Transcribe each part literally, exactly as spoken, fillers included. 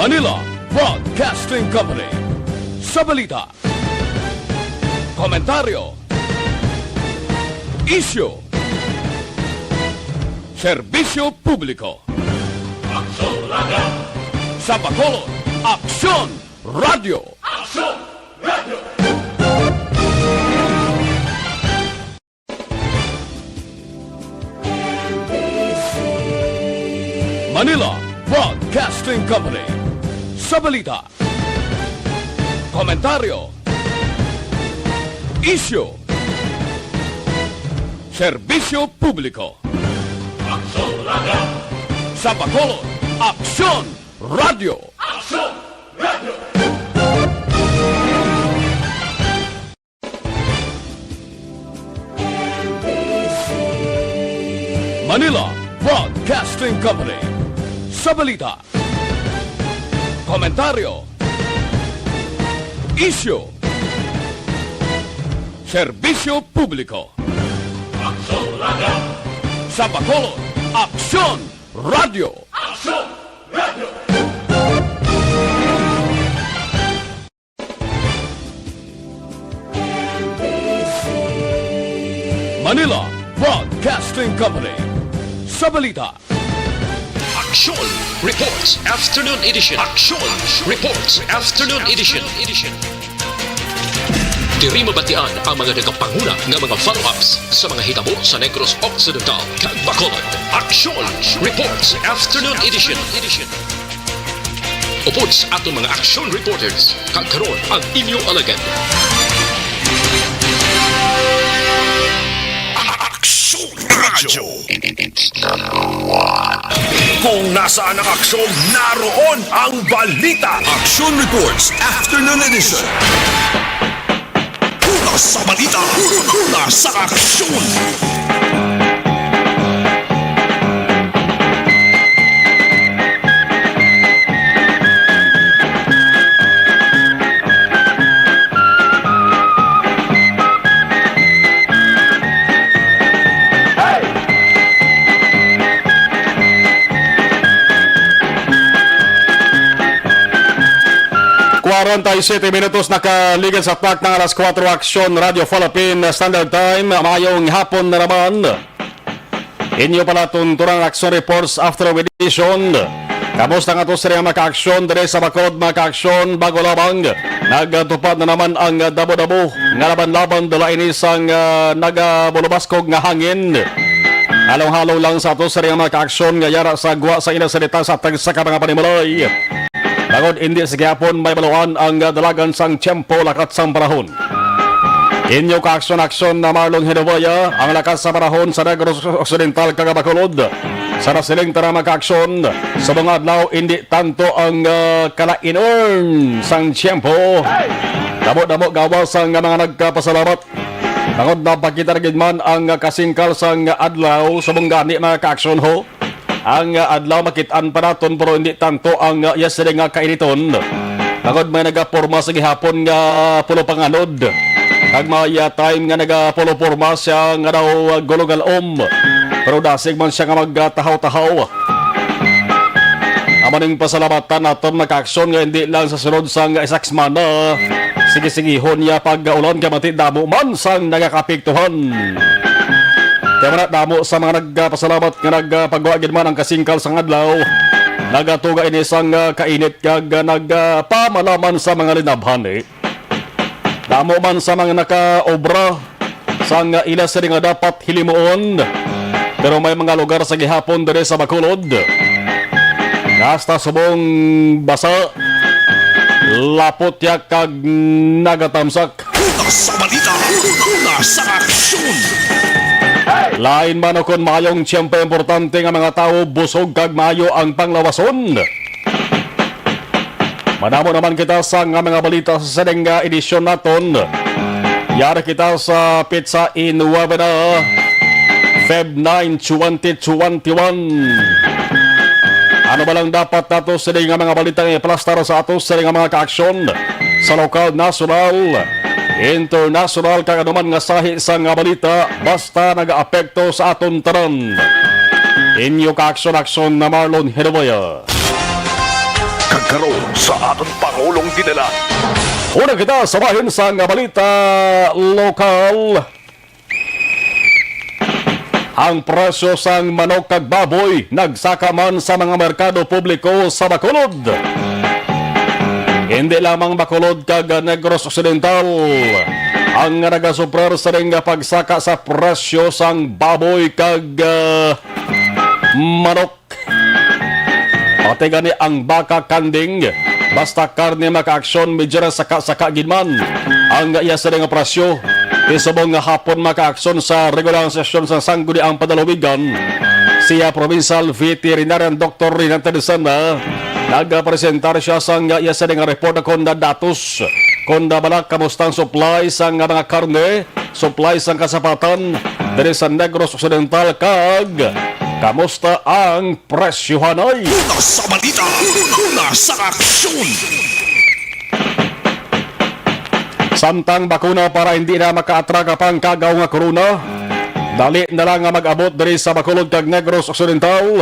Manila Broadcasting Company. Sa balita, komentaryo, isyu, serbisyo publiko. Aksyon Radyo. Sa Bacolod, Aksyon Radyo. Aksyon Radyo. Manila Broadcasting Company. Sa balita, komentaryo, isyu, serbisyo publiko. Aksyon Radyo. Sa Bacolod, Aksyon Radyo. Aksyon Radyo. Manila Broadcasting Company. Sa balita, komentaryo, isyu, serbisyo publiko. Aksyon Radyo. Sa Bacolod, Aksyon Radyo. Aksyon Radyo. Manila Broadcasting Company. Sa balita, Aksyon Reports Afternoon Edition. Aksyon Reports Afternoon Edition. Diri mabatian ang mga nagapanguna nga mga follow-ups sa mga hitabo sa Negros Occidental kag Bacolod. Aksyon Reports Afternoon Edition. Upod sa aton mga aksyon reporters, kag karon ang inyo alagad. Aksyon Radyo. Kung nasaan ang aksyon, naroon ang balita. Action Reports Afternoon Edition. Una sa balita, una sa aksyon. Kwarenta y siete minutos nakaligid sa takna nga alas kuwatro, Aksyon Radyo Philippine Standard Time. Maayong hapon na naman. Inyo pala tuntunan ang Aksyon Reports After Edition. Kamusta nga to sa mga kaaksyon diri sa Bacolod, mga kaaksyon? Bago lamang, nagtupad na naman ang damo-damo nga laban-laban dala ini sang, ah, nagabulubaskog nga hangin. Halong-halong lang sa ato sa mga kaaksyon nga yara sa gwa sa ila sa dita sa tagsa ka mga panimalay. Bangod indi sa gihapon may baluan ang dalagan sang tiyempo, lakat sang panahon. Inyo kaaksyon-aksyon na Marlon Hinovaya, ang lakat sa panahon sa Negros Occidental kag Bacolod. Sa nasiling tana mga kaaksyon, sa mga adlaw indi tanto ang, ah, kalainon sang tiyempo. Damo-damo gawas ang mga nagkapasalamat. Bangod napakita na gid man ang kasingkal sang adlaw, subong gani mga kaaksyon ho. Ang, ah, adlaw makit-an pa naton, pero hindi tanto ang, ah, iya sini nga kainiton. Bangod may nagaporma sa gihapon nga, ah, pulo panganod. Kag may, ah, time nga nagapulo-porma siya nga daw, ah, gulong alom. Pero dasig man siya nga magtahaw-tahaw. Amo ning pasalamatan naton mga kaaksyon nga hindi lang sa sunod sang isa ka semana, sige-sigihon niya pag-ulan kay mati damo man sang nagakapiktuhan. Kaya man damo sa mga nagpasalamat nga nagpagawa gid man ang kasingkal sang adlaw. Nagatuga ini sang, ah, kainit kag, ah, nagpamalaman sa mga linabhan, eh. Damo man sa mga nakaobra sang ila sini nga dapat hilimuon, pero may mga lugar sa gihapon diri sa Bacolod nga hasta subong basa, lapot ya kag nagatamsak. Una sa balita, una sa aksyon. Lain man o kon maayong tiyempo, importante nga mga tawo busog kag maayo ang panglawason. Madamo naman kita sa nga mga balita sa sining nga edisyon naton. Yari kita sa petsa nuebe na, Feb nine, twenty twenty-one. Ano ba lang dapat nato sini nga mga balita nga iplastar sa ato sini nga mga kaaksyon sa lokal, nasyonal, internasyonal, kag anuman nga sahi sa nga balita, basta nagaapekto sa aton tanan? Inyo kaaksyon-aksyon na Marlon Hinovaya. Karon sa aton Pangulong Dinala. Una kita sa bahin sang balita lokal. Ang presyo sang manok kag baboy nagsaka man sa mga merkado publiko sa Bacolod. Hindi lamang Bacolod kag Negros Occidental ang nagasufrer sa ring pagsaka sa presyo sang baboy kag, ah, manok. Pati gani ang baka, kanding, basta karne, mga kaaksyon, medyo na saka-saka gid man ang iya sila nga presyo. Ti subong nga hapon, mga kaaksyon, sa regular nga sesyon sa Sangguniang Panlalawigan, siya Provincial Veterinarian Doctor Renata Desana, nagapresentar siya sang iya sila nga report kon datos, kon balak kamusta ang supply sang mga karne, supply sang kasapatan diri sa Negros Occidental, kag kamusta ang presyohanay? Una sa balita, una sa aksyon. Samtang bakuna para hindi na makaatrak pa ang kagaw nga corona, dali na lang nga mag-abot diri sa Bacolod kag Negros Occidental.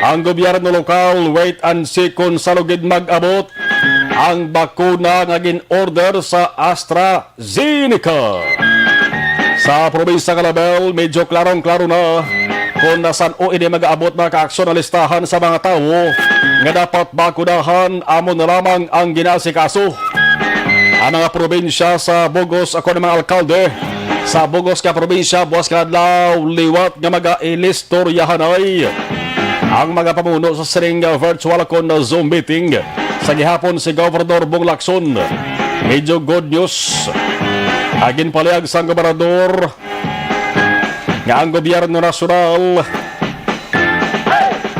Ang gobyerno lokal, wait and see kung salugid mag-abot ang bakuna nga gin-order sa AstraZeneca. Sa probinsya nga level, medyo klarong-klaro na kung nasan o ini mag-aabot, mga kaaksyon, ang listahan sa mga tawo nga dapat bakunahan. Amo na lamang ang ginaasikaso ang mga probinsya sa bugos, ako ng mga alkalde sa bugos nga probinsya, buwas nga adlaw liwat nga mag-ilistoryahanay ang mga pamuno sa sining virtual kon Zoom meeting sa gihapon si Governor Bong Lacson. Medyo good news ang ginpalihag sang gobernador nga ang gobyerno nasyonal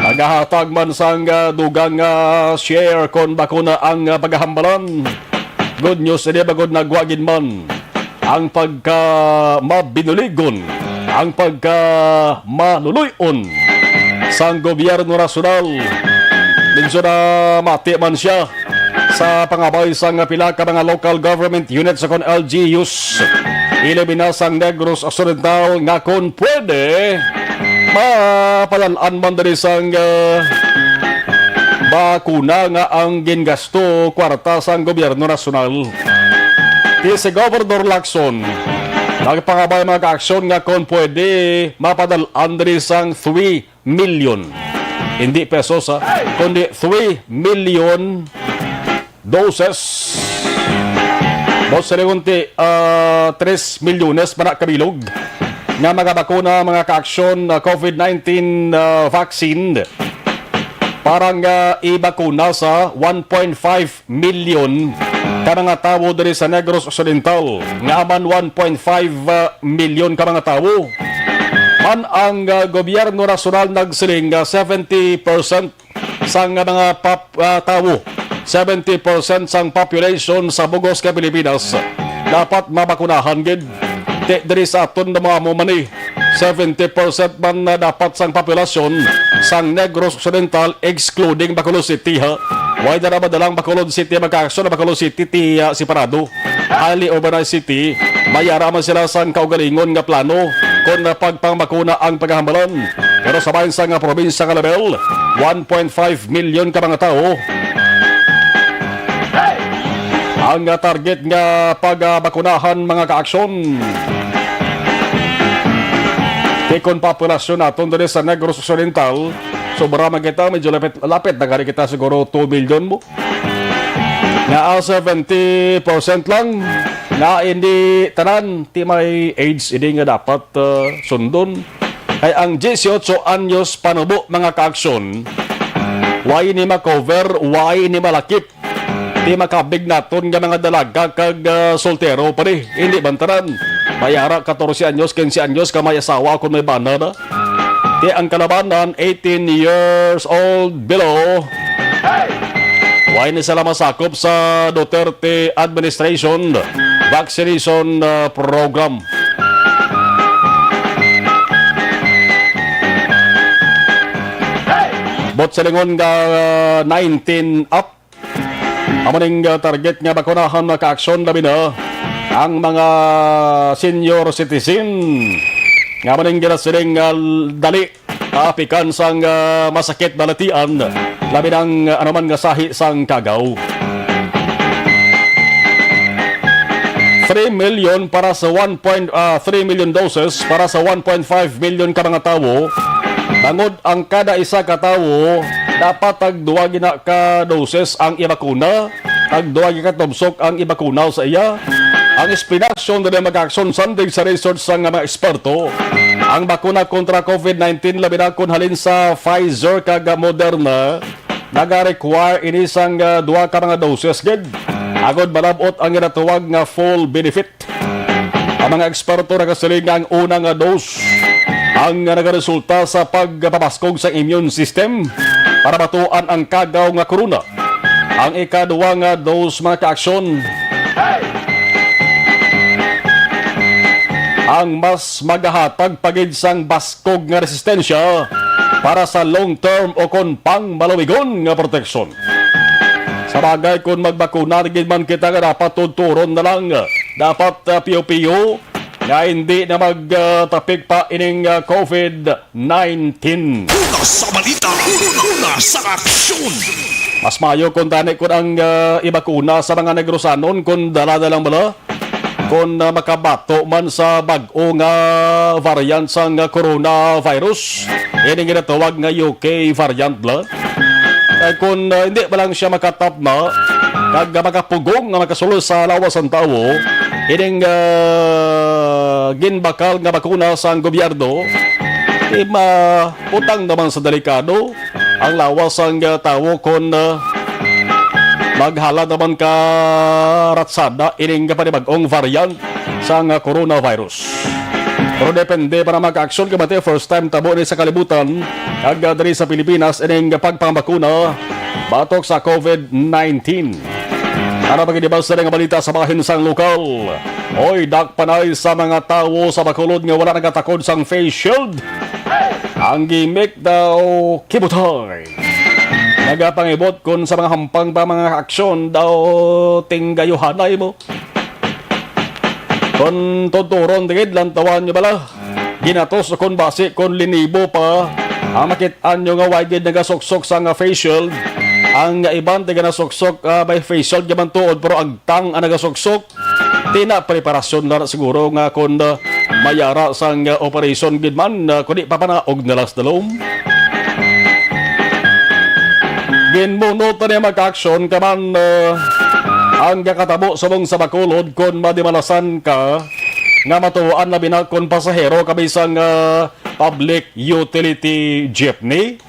nagahatag man sang, ah, dugang, ah, share kon bakuna ang, ah, pagahambalan. Good news, hindi ba gud nagwa gid man ang pagka mabinuligon, ang pagka maluloy-on sang gobyerno nasyonal. Medyo na mati man siya sa pangabay sang pila ka mga local government units o kon L G Us, ilabi na sang Negros Occidental, nga kon pwede, mapadal-an man diri sang, ah, bakuna nga ang gingasto kwarta sang gobyerno nasyonal. Ti si Governor Lacson nagpangabay mga kaaksyon nga kon pwede mapadal-an diri sang three million. Hindi pesos, ha, kundi three million doses. Daw sa liwon ti, ah, tres milyones man na kabilog nga mga bakuna, mga kaaksyon, ah, COVID nineteen, ah, vaccine para nga ibakuna sa one point five milyon ka mga tawo diri sa Negros Occidental, nga man one point five, ah, milyon ka mga tawo. Man ang, ah, gobyerno nasyonal nagsiling nga seventy percent sang mga pap-, ah, tawo, seventy percent sang population sa bugos nga Pilipinas dapat mabakunahan gid. Ti diri sa aton, amo man ni seventy percent man na dapat sang populasyon sang Negros Occidental, excluding Bacolod City, ha. Why na naman dalang Bacolod City, magkaaksyon na Bacolod City ti, ah, separado? Highly urbanized city, may ara man sila sang kaugalingon nga plano kon pagpangbakuna ang pagahambalan. Pero sa bahin sa nga probinsya nga level, one point five million ka mga tawo ang target nga pagbakunahan, mga kaaksyon. Ti kon populasyon naton diri sa Negros Occidental, sobra man kita, medyo lapit, lapit na gani kita siguro two million mo. Nga seventy percent lang nga hindi tanan ti may age ini nga dapat, uh, sundon. Kay ang dieciocho anyos panubo, mga kaaksyon, why ni ma-cover, why ni malakip? Ti makabig naton nga mga dalaga kag, ah, soltero pa ni. Hindi man tanan. May ara katorse anyos, kinse anyos ka may asawa kung may bana na. Ti ang kalabanan, eighteen years old below. Why ni sila masakop sa Duterte administration vaccination, ah, program? Bot sa lingon nga, ah, nineteen up, amo ning, ah, target nga bakunahan, mga kaaksyon, labi na ang mga senior citizen. Nga amo ning ginasiling nga dali apikan sang, ah, masakit balatian. labi na ang, ah, anuman nga sahi sang kagaw. Three million para sa one point, ah, three million doses para sa one point five million ka mga tawo. Bangod ang kada isa ka tawo, dapat tag duwa gina ka doses ang ibakuna, tag duwa gina ka tubsok ang ibakuna sa iya. Ang espinasyon diri mag-aksyon, sandig sa research sang mga eksperto. Ang bakuna kontra covid nineteen, labi na kon halin sa Pfizer kag Moderna, naga-require ini sang, ah, duha ka mga doses gid agod malab-ot ang ginatawag nga full benefit. Ang mga eksperto nagasiling nga ang una nga dose ang nagaresulta sa pagpabaskog sa immune system para batuan ang kagaw nga corona. Ang ikaduha nga dose, mga kaaksyon, ang mas magahatag pa gid sang baskog nga resistensya para sa long term o kon pangmalawigon nga proteksyon. Sa bagay, kon magbakuna na gid man kita, nga dapat tudturon na lang, dapat, ah, piyo-piyo nga hindi na magtapik pa ining, ah, covid nineteen. Una sa balita, una sa aksyon. Mas maayo kon tani kon ang, ah, ibakuna sa mga Negrosanon kon dala na lang bala, kon, ah, makabato man sa bag-o nga variant sang, ah, coronavirus, ining ginatawag nga U K variant bala. Kay kon, ah, hindi pa lang siya makatapma kag makapugong nga makasulod sa lawas sang tawo, ining, ah, ginbakal nga bakuna sang gobyerno, di ma-, butang naman sa delikado ang lawas sang, ah, tawo kon, ah, maghalad naman ka ratsada ining panibag-ong variant sang, ah, coronavirus. Pero depende pa na mga kaaksyon, kay bati first time tabo ni sa kalibutan kag, ah, diri sa Pilipinas ining pagpangabakuna batok sa covid nineteen. Ano pa gid ba sa nga balita sa bahin sang lokal? Oy, dakpanay sa mga tawo sa Bacolod nga wala nagatakod sang face shield. Ang gimik daw kibutay. Nagapangibot kon sa mga hampang pa mga aksyon daw tinggayuhanay mo. Kon tuturon, tigid, lantawan nyo bala. Ginatos o kon basi, kon linibo pa, ang makit-an nyo nga way gid nagasuksok sa nga face shield. Ang iban, tiga nasuksok, ah, may face shield gaman tuod, pero agtang ang nagasuksok. Ti na preparasyon na siguro nga kon, ah, mayara sang, ah, operation gid man, ah, kundi papanaog na lang sa dalom. Ginmunot na niya mag-aksyon kaman, ah, ang gakatabo subong sa Bacolod kon madimalasan ka nga matuoan labi na kon pasahero ka bisan nga public utility jeepney.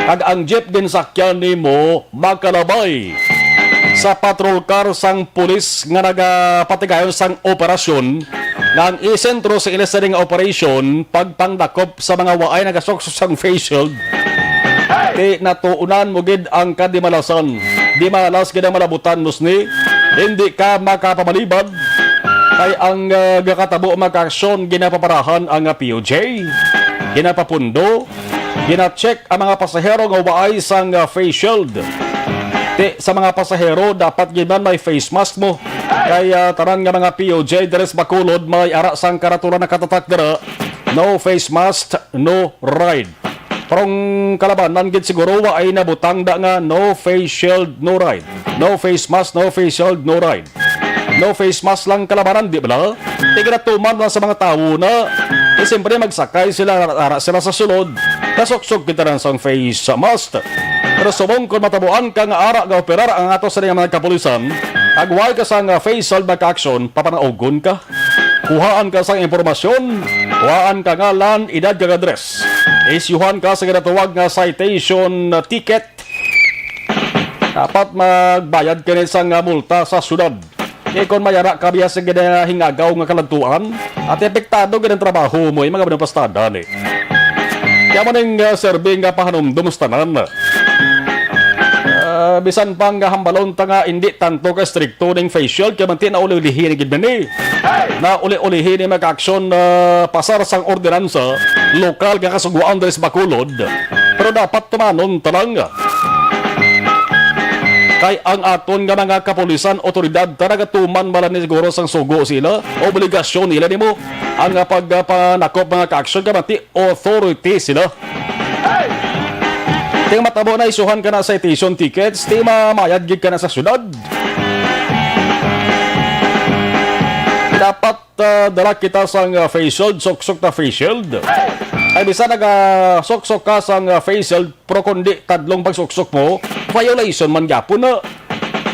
Kag ang jeep ginsakyan nimo makalabay sa patrol car sang pulis nga nagapatigayon sang operasyon nga ang isentro sa ila sini nga operasyon pagpangdakop sa mga waay nagasuksok sang face shield. Ti natuunan mo gid ang kadimalasan. Dimalas gid ang malabutan mo sini. Hindi ka makapamalibad. Kay ang, ah, gakatabo mga aksyon, ginapaparahan ang, ah, P O J. Ginapapundo. Gina-check ang mga pasahero nga waay sang, ah, face shield. Ti, sa mga pasahero, dapat gid man may face mask mo. Kay, ah, tanan nga mga P O J diri sa Bacolod, may ara sang karatulan nakatatak dira, "No face mask, no ride." Pero ang kalabanan gid siguro, waay nabutang da nga, "No face shield, no ride. No face mask, no face shield, no ride." No face mask lang kalabanan, di bala? Ti ginatuman lang sa mga tawo na, eh, siyempre magsakay sila, ara sila sa sulod, nasuksok kita lang sang face mask. Pero subong kon matabuan ka nga ara ga operar ang ato sa mga kapulisan, agway ka sa nga face shield, mag-action, papanaugon ka. Kuhaan ka sang impormasyon, kuhaan ka ngalan, edad, kag address. Isyuhan ka sa ginatawag nga citation ticket. Dapat magbayad ka ni sang multa sa syudad. Kay kon mayara ka biya sa ginahingagaw nga kaladtuan, at epektado gid ang trabaho mo, eh, mga binapastada ni. Kaya mo ning, uh, serving nga pahanumdum sa tanan. Ah, bisan pa nga hambalon ta nga hindi tanto ka estrikto ning face shield, kay manti na uli-ulihi ni gid ni. Na uli-ulihi ni mag-aksyon, ah, pasar sang ordinansa lokal nga kasugoan diri sa Bacolod. Pero dapat tumanon ta lang. Kay ang aton nga mga kapulisan, otoridad, ta nagatuman man lang ni siguro sang sugo sila, obligasyon nila nimo ang, ah, pagpanakop mga kaaksyon, kay manti authority sila. Ting matabo na isuhan ka na citation tickets, ti mamayad gid ka na sa syudad. Dapat, ah, dala kita sang, ah, face shield, suksok ta face shield. Ay, bisan naga suksok ka sang, ah, face shield, pero kundi tadlong pagsuksok mo, violation man gyapon na.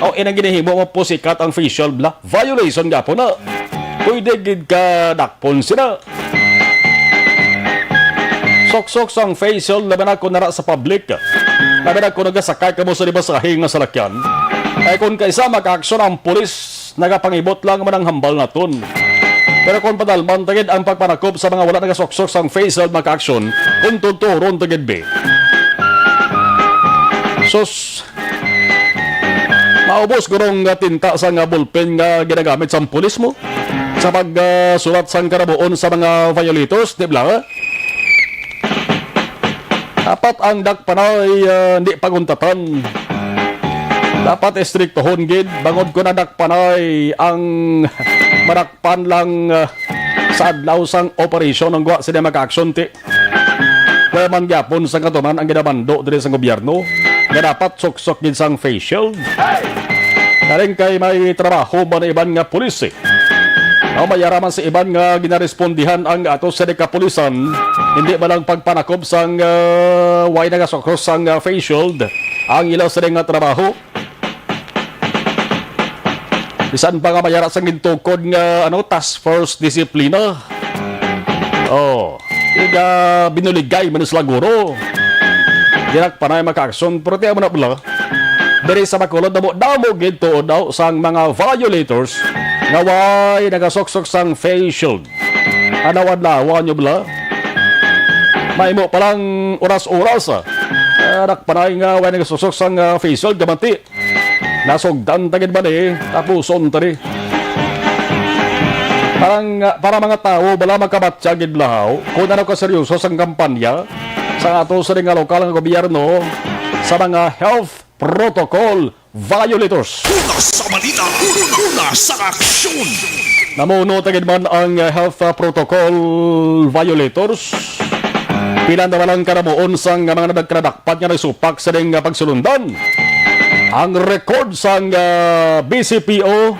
O, inang ginahimo mo pusikat ang face shield bala, violation gyapon na. Pwede gid ka dakpon sina. Suksok sang face shield, labi na kung nara sa public. Labi na kung nagasakay kamo sa dibasahi nga salakyan. Ay kung kaisa makaaksyon ang pulis, nagapangibot lang man ang hambal naton. Pero kung padalman ta gid ang pagpanakop sa mga wala nagasuksok sang face shield, makaaksyon, kung tuturon ta gid, be. Sus, maubos guro ang tinta sang ballpen nga ginagamit sang pulis mo sa pag, ah, sulat sang karabuon sa mga violators, di ba? Dapat ang dakpanay, ah, hindi paguntatan. Dapat istriktohon gid, bangod kon ang dakpanay ang madakpan lang, ah, sa adlaw sang operasyon, ang gwa sila makaaksyon, ti. Wala man gyapon sang katuman ang ginamando diri sa gobyerno nga dapat suksok gid sang face shield. Galing kay may trabaho man ang iban nga pulis, eh. O may ara man sa iban nga ginarespondihan ang ato sa kapulisan, hindi man lang pagpanakop sang, ah, way nagasuksok sang, ah, face shield ang ila sila nga trabaho. Bisan pa nga may ara sang gintukod nga, ano, task force disiplina. Oh, iga binuligay man sila guro. Dirak pa na yung makaaksyon, pero tiyan mo na pala. Diri sa Bacolod, damo-damo gid tuod daw sang mga violators nga way nagasuksok sang face shield. Adlaw-adlaw nyo bala? Mahimo pa lang oras-oras, ah. Ah, dakpanay nga way nagasuksok sang, ah, face shield, gamanti. Nasugdan ta gid ba ni? Tapuson ta ni. Parang, ah, para mga tawo, bala makabatya gid lahaw kung ano ka seryoso sang kampanya sa ato sa nga lokal nga gobyerno sa mga health protocol violators. Una sa balita, una, una sa aksyon. Namuno ta gid man ang, uh, health, uh, protocol violators. Pila na lang karabuon sang mga nagkadakpat nga nagsupak sa ding, uh, pagsulundan. Ang record sang, uh, B C P O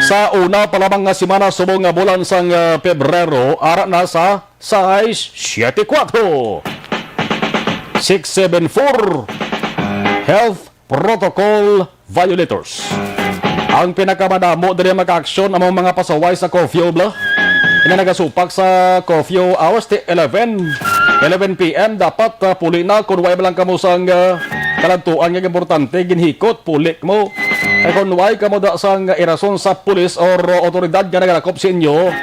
sa una pa lamang nga semana subong nga bulan sang, uh, Pebrero, ara na sa sais siete kuwatro, six seven four health protocol violators. Ang pinakamadamo diri makaaksyon amo mga pasaway sa curfew, bala. Ina nagasupak sa curfew hours ti eleven, eleven P M dapat, ah, puli na. Kung way lang kamo sang, ah, kalantuan nga importante, ginhikot, puli mo. Kay kung way kamo da sang irason sa pulis or otoridad nga nagalakop sa inyo,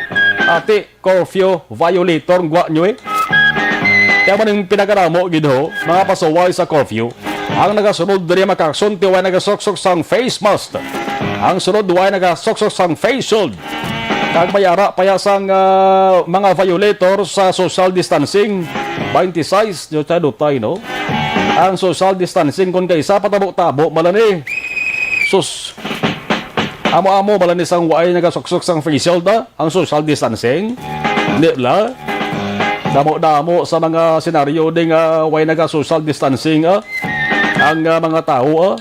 ati, curfew violator ang gwa nyo, eh. Kaya man ang pinakadamo gid ho, mga pasaway sa curfew. Ang nagasunod diri makaaksyon ti way nagasuksok sang face mask. Ang sunod way nagasuksok sang face shield. Kag may ara pa ya sang, ah, mga violator sa social distancing. Twenty-six, dutay-dutay, no? Ang social distancing, kung kaisa patabo-tabo, malani. Sus. Amo-amo, malani sang way nagasuksok sang face shield, ah. Ang social distancing? Di la? Damo-damo sa mga senaryo di nga way naga-social distancing, ah, ang, ah, mga tawo, ah.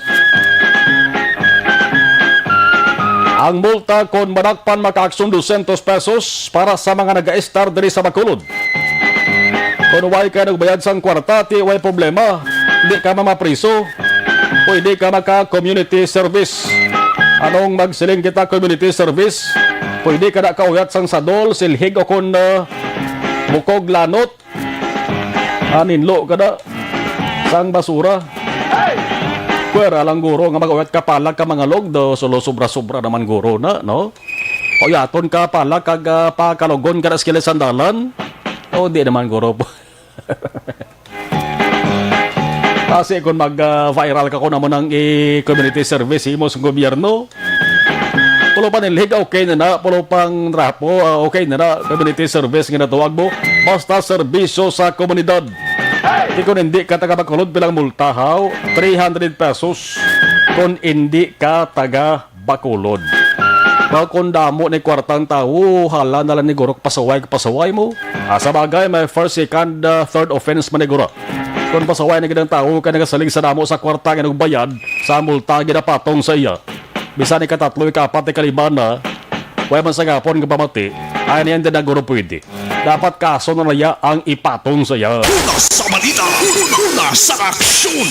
Ang multa kon madakpan makaaksyon dosyentos pesos para sa mga nag-estar diri sa Bacolod. Kon way ka nagbayad sang kwarta, ti way problema, di ka mamapriso. Pwede ka maka-community service. Anong magsiling kita community service? Pwede ka na kauyat sang sadol, silhig o kon, ah, bukog lanot. Aninlo ka na sang basura. Pwera lang guro nga mag-uyat ka palak ka mga logdo, sulo sobra-sobra naman guro na, no? Pauyaton ka palak kag, ah, pakalugon ka na sa kilid sang dalan. O, di naman guro po. Kasi kung mag, ah, viral ka, kung amo nang i-community service, himo sa gobyerno, pulo pa nilhig, okay na na. Pulo pang trapo, ah, okay na na. Community service nga natawag mo. Basta serbisyo sa komunidad. Di kung hindi ka taga Bacolod, pilang multa, haw? Three hundred pesos. Kung hindi ka taga Bacolod. Pero kung damo ni kwartang tawo, hala na lang ni guro pasaway, pasaway mo. Ah, sa bagay, may first, second, ah, third offense man ni guro. Kon pasaway na gid ang tawo kay nagasalig sa damo sa kwarta nga nagbayad sa multa nga ginapatong sa iya. Bisan ikatatlo, ikaapat, ikalima na, way man sa gapon nga pamati, ay niyan din ang guro pwede. Dapat kaso na naya ang ipatong sa iya. Una sa balita, una sa aksyon.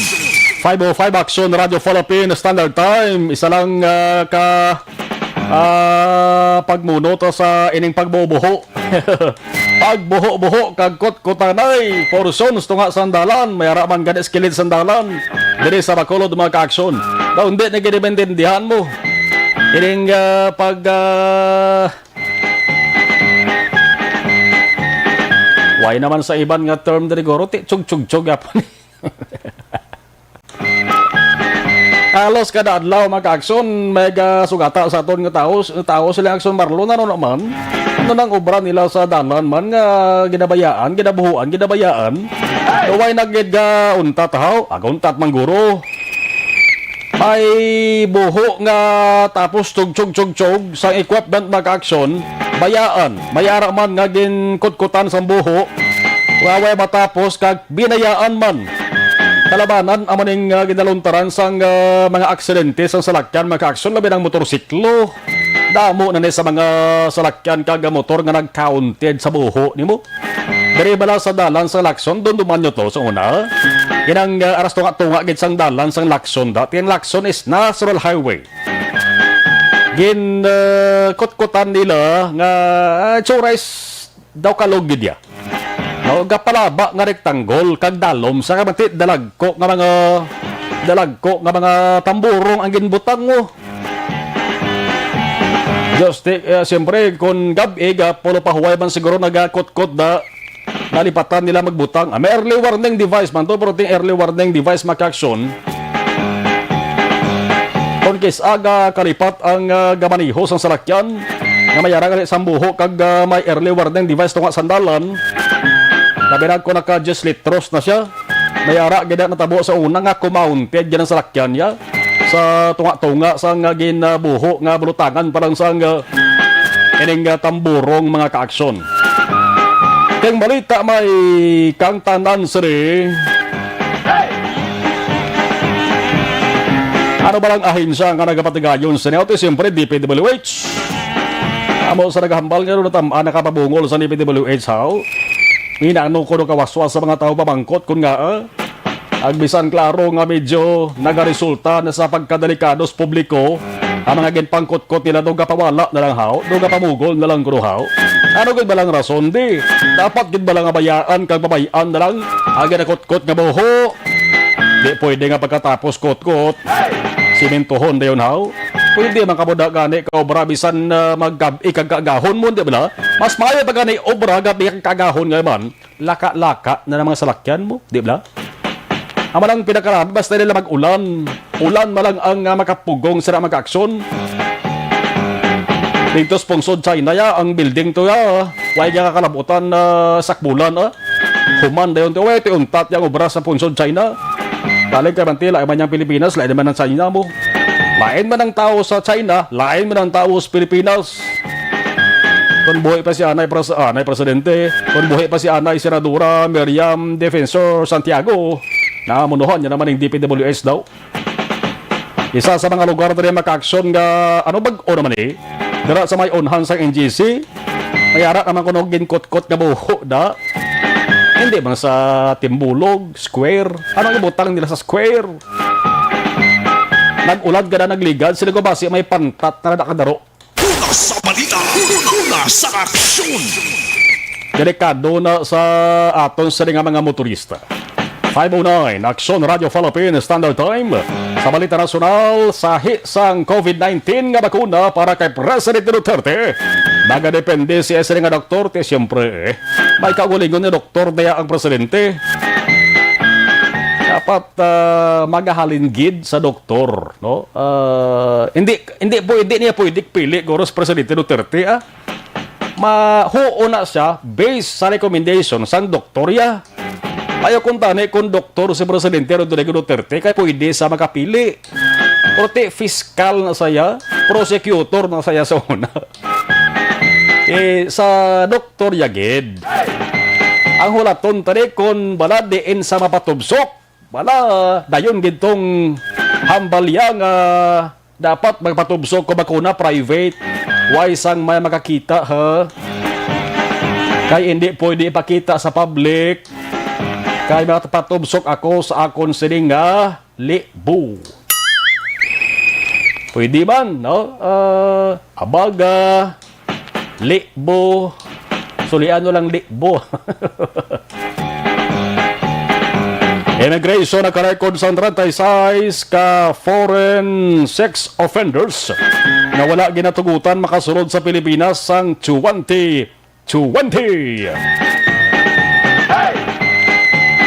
Five oh five Action Radio Philippine Standard Time. Isa lang ah, ka ah, pagmuno to sa ining pagbubuho. Pagbuho-buho kag kutkutanay portions tunga sandalan, may ara man gani sa kilid sandalan diri sa Bacolod, mga ka-aksyon. Daw hindi na gid maintindihan mo ining ah, pag ah, why naman sa iban nga term diri, guro, ti chug-chug-chug gyapon. Halos kada adlaw, mga ka-aksyon, may gasugata sa aton nga tawo, tawo sila, Aksyon Marlon, ano naman? Ano nang obra nila sa dalan man nga ginabayaan, ginabuhuan, ginabayaan? Way na gid ga untat, haw? Aga untat, mangguro. May buho nga tapos chug-chug-chug-chug sang equipment, mga ka-aksyon, bayaan. May ara man nga ginkutkutan sang buho, nga way matapos kag binayaan man. Kalabanan amo ning ah, ginaluntaran sang ah, mga aksidente sang salakyan, mga ka-aksyon, labi na ang motorsiklo. Damo na ni sa mga salakyan kag motor nga nagkaunted sa buho nimo. Diri bala sa dalan sa Lacson, dunduman nyo to sa una. Inang ah, aras tunga-tunga gid sang dalan sang Lacson, dati ang Lacson is National Highway. Gin ah, kutkutan nila nga ah, itsura is daw kalog gid ya. No, gapalaba nga rektanggol kag dalom sa kamanti dalagko nga mga dalagko nga mga tamburong ang ginbutang mo. Just eh, siyempre, kung gab-i, ga, pulo pa huway man siguro nagakutkot da, nalipatan nila magbutang. Ah, may early warning device man to, pero ting early warning device, mga ka-aksyon. Kung kis-a ga kalipat ang ah, gamaniho sang salakyan, nga may ara gali sang buho kag ah, may early warning device tunga sandalan, labi na kung naka diyes litros na siya. May ara gid na natabo sa una nga kumaunted gid ang salakyan niya sa tunga-tunga sa nga ginabuho nga bulutangan pa lang sa nga ining ah, tamburong, mga ka-aksyon. Kay balita may kang tanan siri. Ano ba lang ahensya nga nagapatigayon sa niya? Ito, siyempre, D P W H. Amo sa nagahambal nga natam-an nakapabungol sa D P W H, haw? Minano ko no kawaswas sa mga tawo pamangkot kun nga, ah, Ag bisan klaro nga medyo nagaresulta na sa pagkadelikado sa publiko ang mga ginpangkutkot nila, do gapawala na lang haw, do gapamugol na lang kuno haw. Ano gid ba lang rason, di? Dapat gid ba lang abayaan kag pabay-an na lang ang ginakutkot nga buho? Di pwede nga pagkatapos kutkot, simintuhon dayon haw. Pwede man kamo da gani ka obra bisan ah, maggab-i kag kaagahon mo, di ba? Mas maayo pa gani obra gab-i kag kaagahon nga man. Laka-laka na lang mga salakyan mo, di ba? Amo lang pinakalabi, basta nila mag-ulan. Ulan man lang ang ah, makapugong sa mga kaaksyon. Dito sa pungsod China ya, ang building to ya, way nga kakalabutan na sakbulan, ah. Human dayon to, way to untat yang obra sa pungsod China. Galing kay Mantila, ay man yang Pilipinas, lain naman ang China mo. Lain man ang tao sa China, lain man ang tao sa Pilipinas. Kung buhi pa si Anay Pres-, Anay Presidente, kung buhi pa si Anay Senadora Miriam Defensor Santiago, namunuhan niya naman yung D P W H daw. Isa sa mga lugar diri makaaksyon nga, ano bag-o naman eh? Dira sa may unhan sang N G C, may ara naman kuno ginkutkot nga buho da. Hindi man sa Timbulog, Square. Ano ang ibutang nila sa Square? Nag-ulad ka na, nagligad, sila ko basi may pantat na nakadaro. Una sa balita, una sa aksyon. Delikado na sa aton sa nga mga motorista. Five oh nine, Aksyon Radio Philippine Standard Time. Sa balita nasyonal, sahi sang COVID nineteen nga bakuna para kay Presidente Duterte. Nagadepende siya sa nga doktor, ti siyempre, eh. May kaugalingon ni doktor diya ang presidente. Dapat ah, magahalin gid sa doktor, no? Ah, hindi hindi pwede niya pwede pili guro si Presidente Duterte, ah. Mahuo na siya based sa recommendation sang doktor ya. Ayaw kung tani kung doktor si Presidente Rodrigo Duterte kay pwede sa makapili. Pero ti fiscal na saya, prosecutor na saya sa una. Eh, sa doktor ya gid. Ang hulaton tani kon bala diin sa mapatubsok. Bala, dayon gid tong hambal iya nga dapat magpatubsok ko bakuna private. Way sang may makakita, ha? Kay hindi pwede ipakita sa public. Kay mapatubsok ako sa akon sini nga libo. Pwede man, no? Ah, abaga, libo. Sulian mo lang libo. Immigration nakarecord sang treinta y seis ka foreign sex offenders nga wala ginatugutan makasulod sa Pilipinas sang twenty twenty.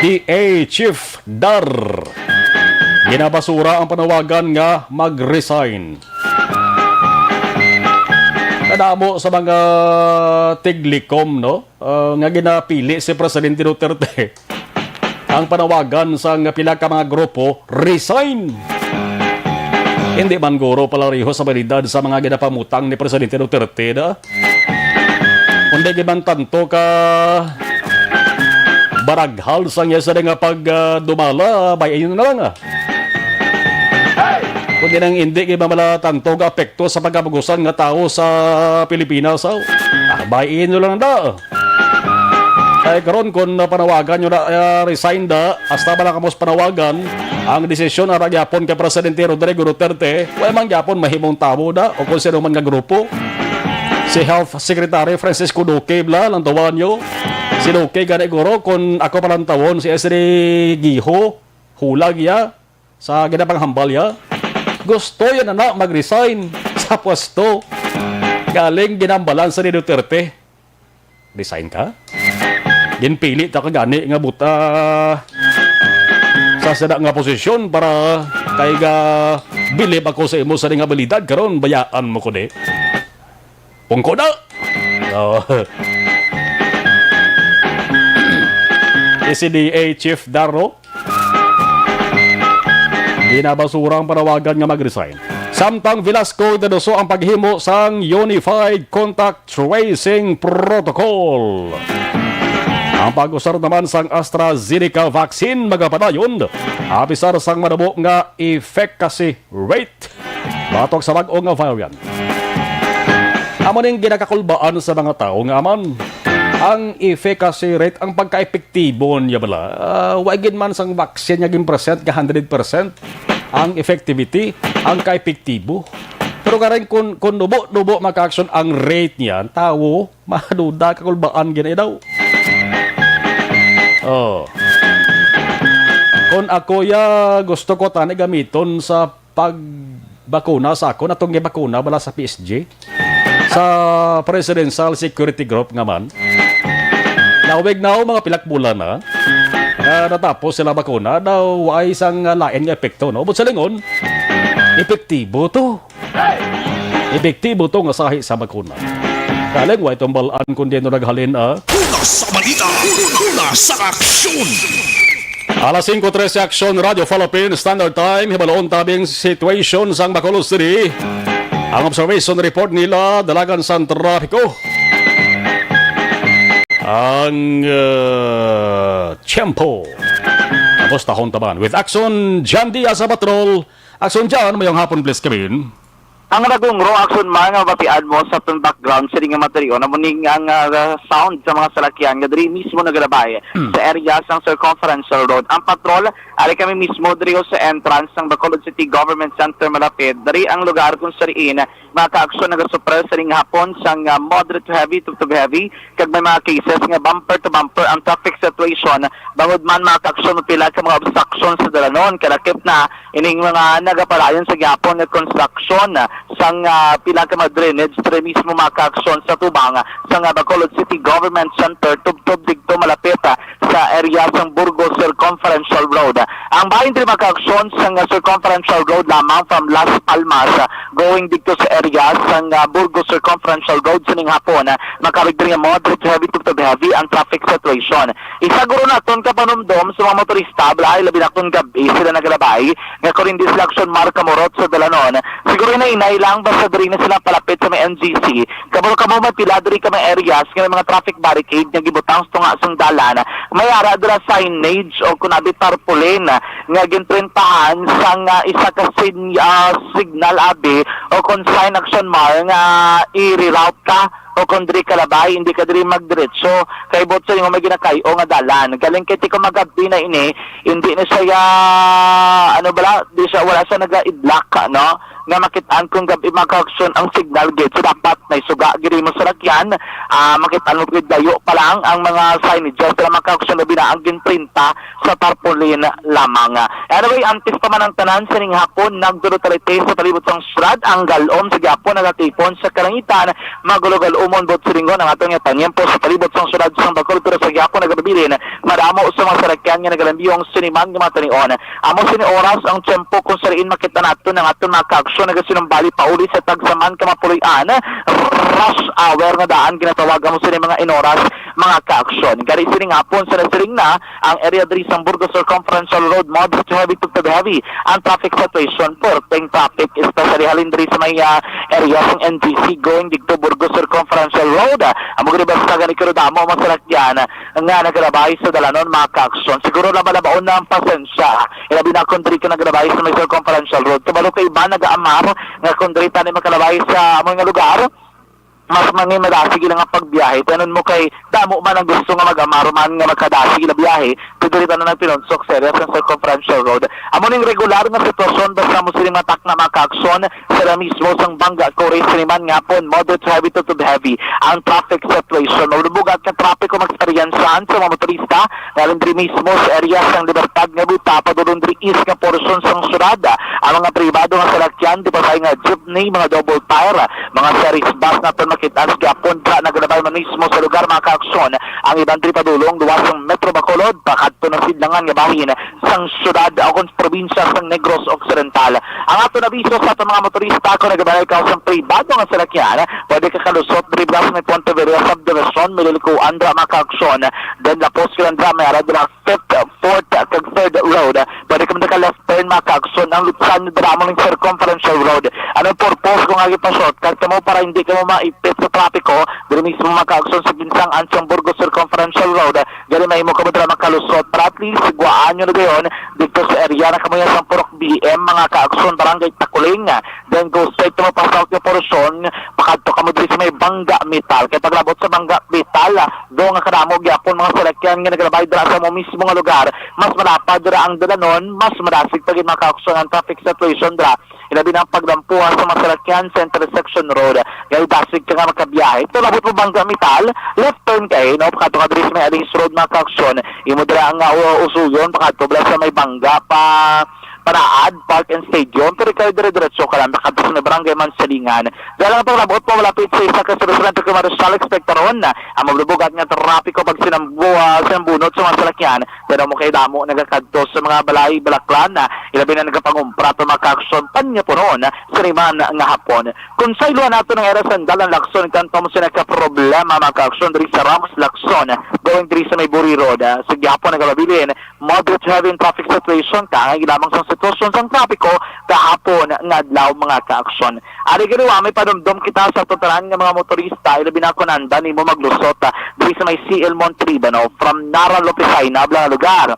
D A Chief Dar, ginabasura ang panawagan nga mag-resign. Kadamo sa mga tiglikom, no? Ah, nga ginapili si Presidente Duterte ang panawagan sang pila ka mga grupo, resign. Hindi man guro palareho sa balidad sa mga ginapamutang ni Presidente Duterte, da. Kundi gid man tanto ka baraghal sang iya sa nga pag, ah, dumala, bay-in na lang, ah. Kundi nang hindi gid man bala tanto ka apekto sa pagkabugusan nga tawo sa Pilipinas, aw. Ah, bay-in na lang da. Ay, karon, kung, ah, panawagan nyo na, ah, resign da, hasta ba na kamos panawagan, ang desisyon ara gyapon kay Presidente Rodrigo Duterte, wala man gyapon mahimong tawo da, o kung sino man nga grupo. Si Health Secretary Francisco Duque, bala, lang tawon nyo. Si Duque, gani guro, kung ako palantawon, si S D Giho, hulag ya, sa ginapanghambal ya. Gusto ya na, na mag-resign sa pwesto. Galing ginambalan sa ni Duterte. Resign ka? Ginpili ta ka gani nga buta sa sada nga posisyon para kay ga bilib ako sa imo sa nga abilidad karon bayaan mo ko di. Pungko na. Oh. S D A Chief Darro. Ginabasura ang panawagan nga mag-resign. Samtang Velasco, itaduso ang paghimo sang Unified Contact Tracing Protocol. Ang pag-usar naman sang AstraZeneca vaccine magapadayon, apisar sang madamo nga efficacy rate. Batok sa bag-o nga variant. Amo ning ginakakulbaan sa mga tawo nga aman ang efficacy rate, ang pagka-epektibo niya bala. Ah, wa gid man sang vaccine nga gin-present ka hundred percent ang effectivity, ang ka-epektibo. Pero karon kun, kun nubo-nubo maka-action ang rate niya, tawo, maduda, kakulbaan gid na daw. Oh. Kun ako ya, gusto ko tani gamiton sa pagbakuna sa akon, atong gibakuna bala sa P S G, sa Presidential Security Group nga man. Nawig na, oh, mga pilak bulan na, ah, natapos sila bakuna, daw ay isang, ah, lain nga epekto, no? But sa lingon, epektibo to. Epektibo to nga sahi sa bakuna. Galing, wa itong balaan kung di ito naghalin, ah. Una sa balita, una sa aksyon. Alas singko trese, Aksyon Radio Philippines Standard Time, hibaloon tabing situation sang Bacolod City. Ang observation report nila, dalagan sang trapiko. Ang, uh, tiyempo. Tapos tahon taban with Aksyon Jan Diaz sa Patrol. Aksyon Jan, mayong hapon, please, Kevin. Ang nagungro, Aksyon Man, nga mabatian mo sa aton background, sini nga material, amo ning ang, ah, sound sa mga salakyan nga diri mismo nagalabay Hmm. sa area sang Circumferential Road. Ang patrol, ari kami mismo diri sa entrance sang Bacolod City Government Center malapit. Diri ang lugar kung sa diin mga kaaksyon nagasuper sining hapon sang, ah, moderate to heavy, to, to heavy, kag may mga cases nga bumper to bumper ang traffic situation. Bangod man, mga kaaksyon, mapila ka mga obstruction sa dalanon, kalakip na ining mga nagapadayon sa gihapon nga construction sang, ah, pila ka mga drainage diri mismo, mga kaaksyon, sa tubang sang, ah, Bacolod City Government Center, tubtob digto malapit, ah, sa area sang Burgos Circumferential Road. Ang bahin diri, mga kaaksyon, sang, ah, Circumferential Road lamang from Las Palmas, ah, going dito sa area sang, ah, Burgos Circumferential Road sining hapon, ah, makabig diri nga moderate to heavy to, to heavy ang traffic situation. Isa guro naton ka panumdom sa mga motorista, balay labi na kung gabi sila nagalabay, nga kung hindi sila aksyon marka morot sa dalanon. Siguro na inay lang basta diri na sila palapit sa may N G C. Kabalo kamo may pila diri ka may areas nga may mga traffic barricade nga gibutang sa tunga sang dalan. May ara dira signage o kunabi tarpaulin nga gintrentahan sang, ah, isa ka sin-, ah, signal abi o kung sign action mar nga i-reroute ka o kung diri ka labay, hindi ka diri magdiretso. Kay bot sa inyo may ginakay-o nga dalan. Galing kay tiko magabi na ini, hindi na siya, ano bala, di siya, wala siya naga-idlak, no? Nga makitaan kung gabi mga kaaksyon ang signal gate. So, dapat may suga giri mo sa lakyan, ah, makitaan mo gid dayo pa lang ang mga signages na mga kaaksyon na binaang ginprinta sa tarpaulin lamang. Anyway, antes pa man ang tanan, sining hapon, nagdulot sa palibot sang syudad, ang galom sa gihapon nagatipon sa kalangitan, magulo-galumon bot silingon ang aton nga panyempo sa palibot sang syudad sang Bacolod, pero sa gihapon nagabilin, madamo sa mga sarakyan nga nagalambiyong siniman nga mga tanion. Amo sini oras ang tiyempo kung sa diin makita naton ang aton mga kaaksyon nagasinumbali pauli sa tagsaman ka mapuloy-an, rush hour nga daan ginatawag amo sini mga inoras, mga kaaksyon. Gani sining hapon sa nasiling na ang area diri sa Burgos Circumferential Road, moderate to heavy to heavy ang traffic situation. Perting traffic, especially halin diri sa may, ah, area sang N G C going dito Burgos Circumferential Road. Amo gani basta gani kiro damo mga sarakyan nga nagalabay sa dalanon, mga kaaksyon. Siguro labalabaon na ang pasensya. Ilabi na kung diri ka nagalabay sa may Circumferential Road. Kabalo ka iba nagaamar nga kung diri tani makalabay sa amo nga lugar, mas mangin madasig ila nga pagbiyahe. Tanon mo kay damo man ang gusto nga mag-amar man nga makadasig ila biyahe, pero diri tanan ang pinunsok sa area sa Circumferential Road. Amo ning regular nga sitwasyon basta mo sila matakna mga kaaksyon sa mismo sang Bangga Quarry siniman nga hapon, moderate to heavy to, to heavy ang traffic situation. Malubugat nga trapiko magsperyensahan sa mga motorista nga diri mismo sa area sang Libertad nga buta padulong diri east nga porsyon sang syudad. Ang mga pribado nga salakyan, di pa nga jeepney, mga double tire, mga series bus naton makita sa gihapon dira nagalabay man mismo sa lugar, mga kaaksyon. Ang iban diri padulong luwas sang Metro Bacolod, pakadto na sidlangan nga bahin sang syudad o kon probinsya sang Negros Occidental. Ang aton abiso sa aton mga motorista, kung nagabalay ka sa pribado nga salakyan, pwede ka kalusot diri bala sa may Ponte Villa Subdivision, may lilikuan dira, mga kaaksyon. Then lapos ka lang dira, may ara dira fifth, fourth, kag third road. Pwede ka man ka left turn, mga kaaksyon. Ang lutsan nyo dira mo ng circumferential road. Anong purpose kung agi pa shortcut kamo para hindi kamo maipit sa trapiko? Diri mismo, mga kaaksyon, sa ginsang-an sang Burgos Circumferential Road. Gani mahimo kamo dira makalusot. Para at least, guwaan nyo na dayon dito sa area na kamo yan sa Purok B M, mga kaaksyon, Barangay Takuling. Then go straight to pa south nga porsyon, pakadto kamo diri sa may Bangga Metal. Kay paglabot sa Bangga Metal, ah, do nga kadamo gyapon mga salakyan nga nagalabay dira sa mo mismo nga lugar, mas malapad dira ang dalanon, mas madasig pa gid mga kaaksyon ang traffic situation dira. Ilabi na ang pagdampuan sa mga salakyan sa intersection road. Kay dasig ka nga makabiyahe. Ito labot mo Bangga Metal, left turn kay, no, pakadto ka diri sa may Alice Road, mga kaaksyon. Imo dira nga, uh, usuyon, pakadto bala sa may Bangga pa Panaad Park and Stadium, pero ikaw dire-diretso ka lang nakadto sa may Barangay Mansilingan. Dahil ang paglabot mo malapit sa isa ka establishmento commercial, expectaron na ang maglubugat nga trapiko pag sinambu-, ah, sinambunot sa mga salakyan, pero mo kay damo nagakadto sa mga balay, balaklan na ilabi na nagapangumpra to mga kaaksyon, panyapunon sa liman nga hapon. Kung sa iluhan nato ng era sandal ang lakson, kanto mo sila ka problema mga kaaksyon diri sa Ramos Lakson, going diri sa may Buri Road, ah, sa gihapon nagababilin, moderate heavy traffic situation, kaangay lamang sang sitwasyon sang trapiko kahapon nga adlaw, mga kaaksyon. Ari gani wa may panumdom kita sa tutaran nga mga motorista, ilabi na kung anda nimo maglusot, ah, diri sa may C L Montalibano from Nara Lopez Haynab nga lugar.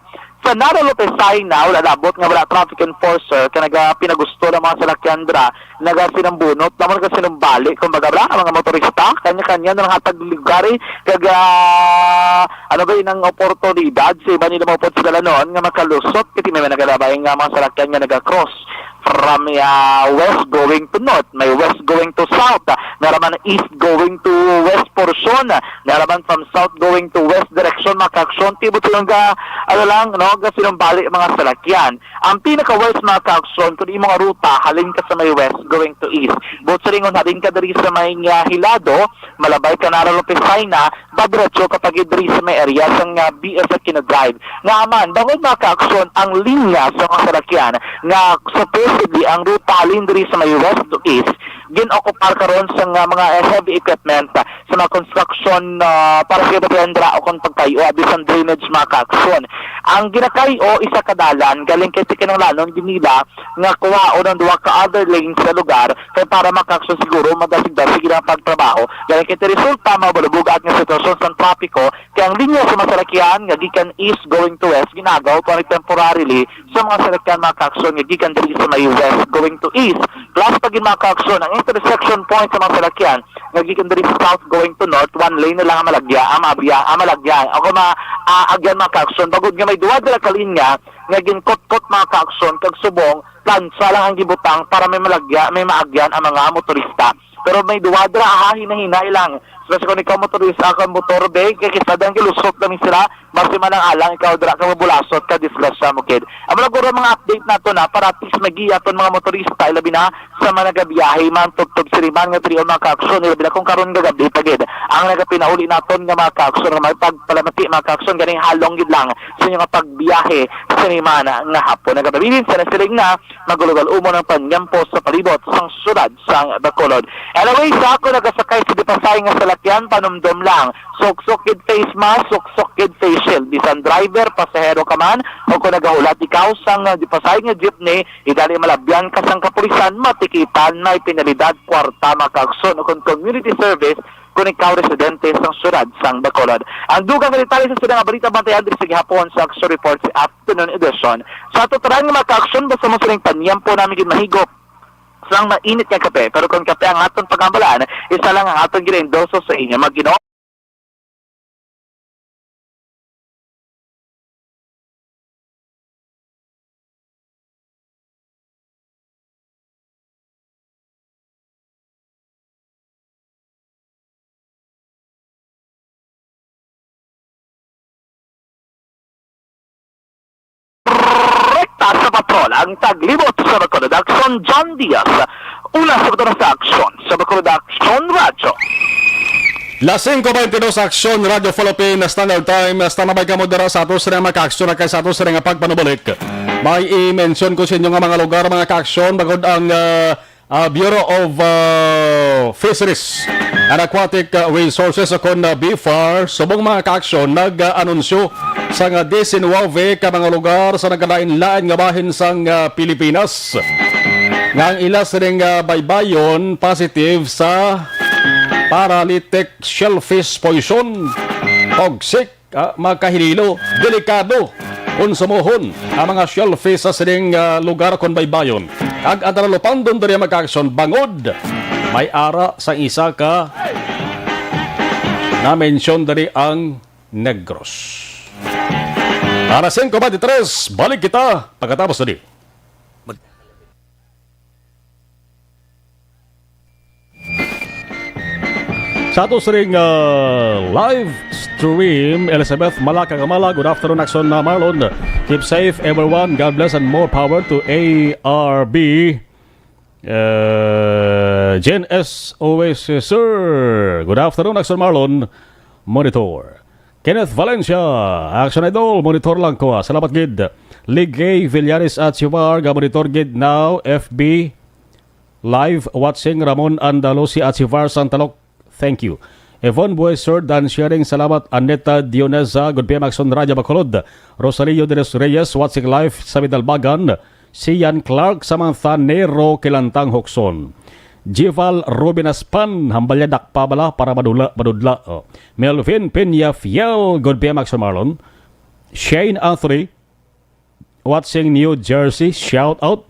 Sa Nara Lopez Haynab, wala labot nga wala traffic enforcer, kay naga pinagusto lang mga salakyan dira, nagasinambunot, lamang nagasinumbali, kumbaga, bala, ang mga motorista, kanya-kanya na lang hatag lugar, eh, kag, ah, ano ba yun, ang oportunidad sa iba nila maupod sa dalanon nga makalusot, kasi may nagalabay nga mga salakyan nga naga-cross from, ah, west going to north, may west going to south, ah, meron man east going to west porsyon, nga naman from south going to west direction, mga kaaksyon, tibot silang ga, ano lang, no, gasinumbali ang mga salakyan. Ang pinaka-worst, mga kaaksyon, kung imo nga ruta, halin ka sa may west going to east. Buot silingon, halin ka diri sa may nga Hilado, malabay ka na ron Lopez Jaena, padiretso ka pa gid diri sa may area sang, ah, B S Aquino Drive. Nga man, bangod, mga kaaksyon, ang linya sa mga salakyan nga supposedly ang ruta halin diri sa may west to east, gin-occupied karon sa nga mga heavy equipment, ah, sa mga construction, ah, para sa pagpaandra o kung pagpayo, abi sang drainage, mga kaaksyon. Ang ginakay-o isa ka dalan galing kay kinahanglanon gid nila nga kuhaon ang duha ka other lanes sa lugar kay para makakso siguro madasig-dasig ang pagtrabaho. Galing kay resulta mabalubog ang sitwasyon sa trapiko kay ang linya sa masalakyan nga gikan east going to west ginagaw pa ni temporarily sa mga salakyan, mga kaaksyon, nga gikan diri sa may west going to east. Plus pa gid, mga kaaksyon, ang intersection point sa mga salakyan nga gikan diri sa south going to north, one lane na lang ang malagya, ang mabiya, ang malagya. Ako ma, ah, again, mga kaaksyon, bangod nga may duha dira ka linya nga ginkutkot, mga kaaksyon, kag subong plansa lang ang gibutang para may malagya, may maagyan ang mga motorista. Pero may duha dira, ha, hinay-hinay lang. Especially kung ikaw motorista, kang motor, be, kay kisa dang gilusot lang sila, basi man ang alang ikaw dira ka mabulasot ka, disgrasya mo, kid. Amo lang guro mga update nato na para at least magiya ton mga motorista, ilabi na sa mga nagabiyahe man tubtob sini man nga triyo, mga kaaksyon, ilabi na kung karon nga gabi pa gid ang nagapinauli naton nga mga kaaksyon, nga may pagpalamati, mga kaaksyon, ganing halong gid lang sa inyo nga pagbiyahe sini man nga hapon. Nagapabilin sa nasiling na magulo-gulo umon ang panyampo sa palibot sang syudad sang Bacolod. Anyway, sa ako nagasakay sa dipasay nga salakyan, panumdom lang. Suksok gid face mask, suksok gid face shield. Bisan driver, pasahero ka man, o kung nagahulat ikaw sang dipasay nga jeepney, idali malabyan ka sang kapulisan, matikitan, may penalidad, kwarta, mga kaaksyon, o kung community service, kung ikaw residente sang syudad sang Bacolod. Ang dugang nga detalye sa sila nga balita, bantayan diri sa gihapon sa Aksyon Report sa afternoon edition. Sa ato tanan nga mga kaaksyon, basta mo sining panyampo namin gid mahigop sang mainit nga kape. Pero kung kape ang aton pag-ambalaan, isa lang ang aton gina-endorso sa inyo. Mag-inom. Rekta sa patrol ang taglibot sa Bacolod Aksyon, John Diaz. Una sa Bacolod sa Aksyon, sa Bacolod Aksyon Radyo. Las singko beintidos, Aksyon Radyo Philippines Standard Time. Hasta na ba kamo dira sa ato sa mga kaaksyon na kay sa ato sa nga pagpanubalik? May i-mention ko sa inyo nga mga lugar, mga kaaksyon, bangod ang, ah, ah, Bureau of, ah, Fisheries and Aquatic, ah, Resources, o kon, ah, BFAR, subong mga kaaksyon, nag-anunsyo sa nga diecinuebe ka mga lugar sa nagkalain-lain nga bahin sang, ah, Pilipinas nga ang ila sining, ah, baybayon positive sa paralytic shellfish poison. Toxic, ah, makahililo, delikado konsumohon ang mga shellfish sa sining, ah, lugar kon baybayon. Kag ang talupangdon diri, mga kaaksyon, bangod may ara sang isa ka na-mention diri ang Negros. Alas singko beintitres, balik kita pagkatapos na di. Sa ato sining, ah, live stream, Elizabeth Malaka Gamala, good afternoon, Aksyon na Marlon. Keep safe, everyone. God bless and more power to A R B. Uh, Jen S. Oasis, sir. Good afternoon, Aksyon Marlon. Monitor. Kenneth Valencia, Aksyon Idol, monitor lang ko, ah. Salamat gid. Ligay Villaris at Sivar, ga monitor gid now, F B. Live watching Ramon Andalusi at si Var Santalok. Thank you. Yvonne Bueser, Dan Sharing, salamat. Aneta Dionesa, good P M Aksyon Radyo Bacolod. Rosalio de los Reyes, watching live sa Bidalbagan. Sian Clark, Samantha Nero, Kilantang Hokson. Jival Ruben Aspan, hambalya dakpa bala para madula, madudla. Oh. Melvin Peña Fiel, good P M Aksyon Marlon. Shane Anthony, watching New Jersey, shout out.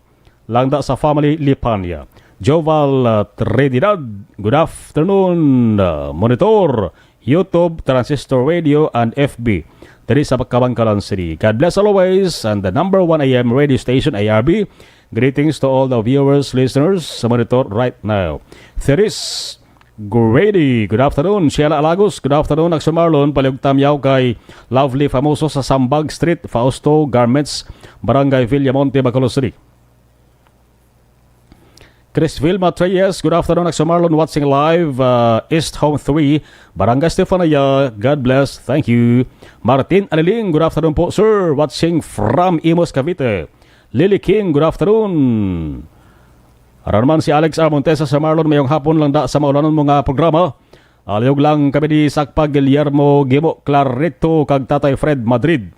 Langda sa family Lipanya. Joval, uh, Trinidad, good afternoon. Uh, monitor, YouTube, Transistor Radio, and F B. Diri sa Kabankalan City. God bless always, and the number one A M radio station, A R B. Greetings to all the viewers, listeners, sa monitor right now. Theris Grady, good afternoon. Sheila Alagos, good afternoon. Action Marlon, palihog tamyaw kay Lovely Famoso sa Sambag Street, Fausto Garments, Barangay Villamonte, Bacolod City. Chris Vilma Treyes, good afternoon, Action Marlon, watching live, uh, East Home three, Barangay Stefania. God bless. Thank you. Martin Aliling, good afternoon po, sir. Watching from Imus, Cavite. Lily King, good afternoon. Ara naman si Alex R. Montesa, sa Marlon, mayong hapon lang da sa maulanon mo nga programa. Aliyog lang kami ni Sakpag Guillermo Gimo Clarito kag Tatay Fred Madrid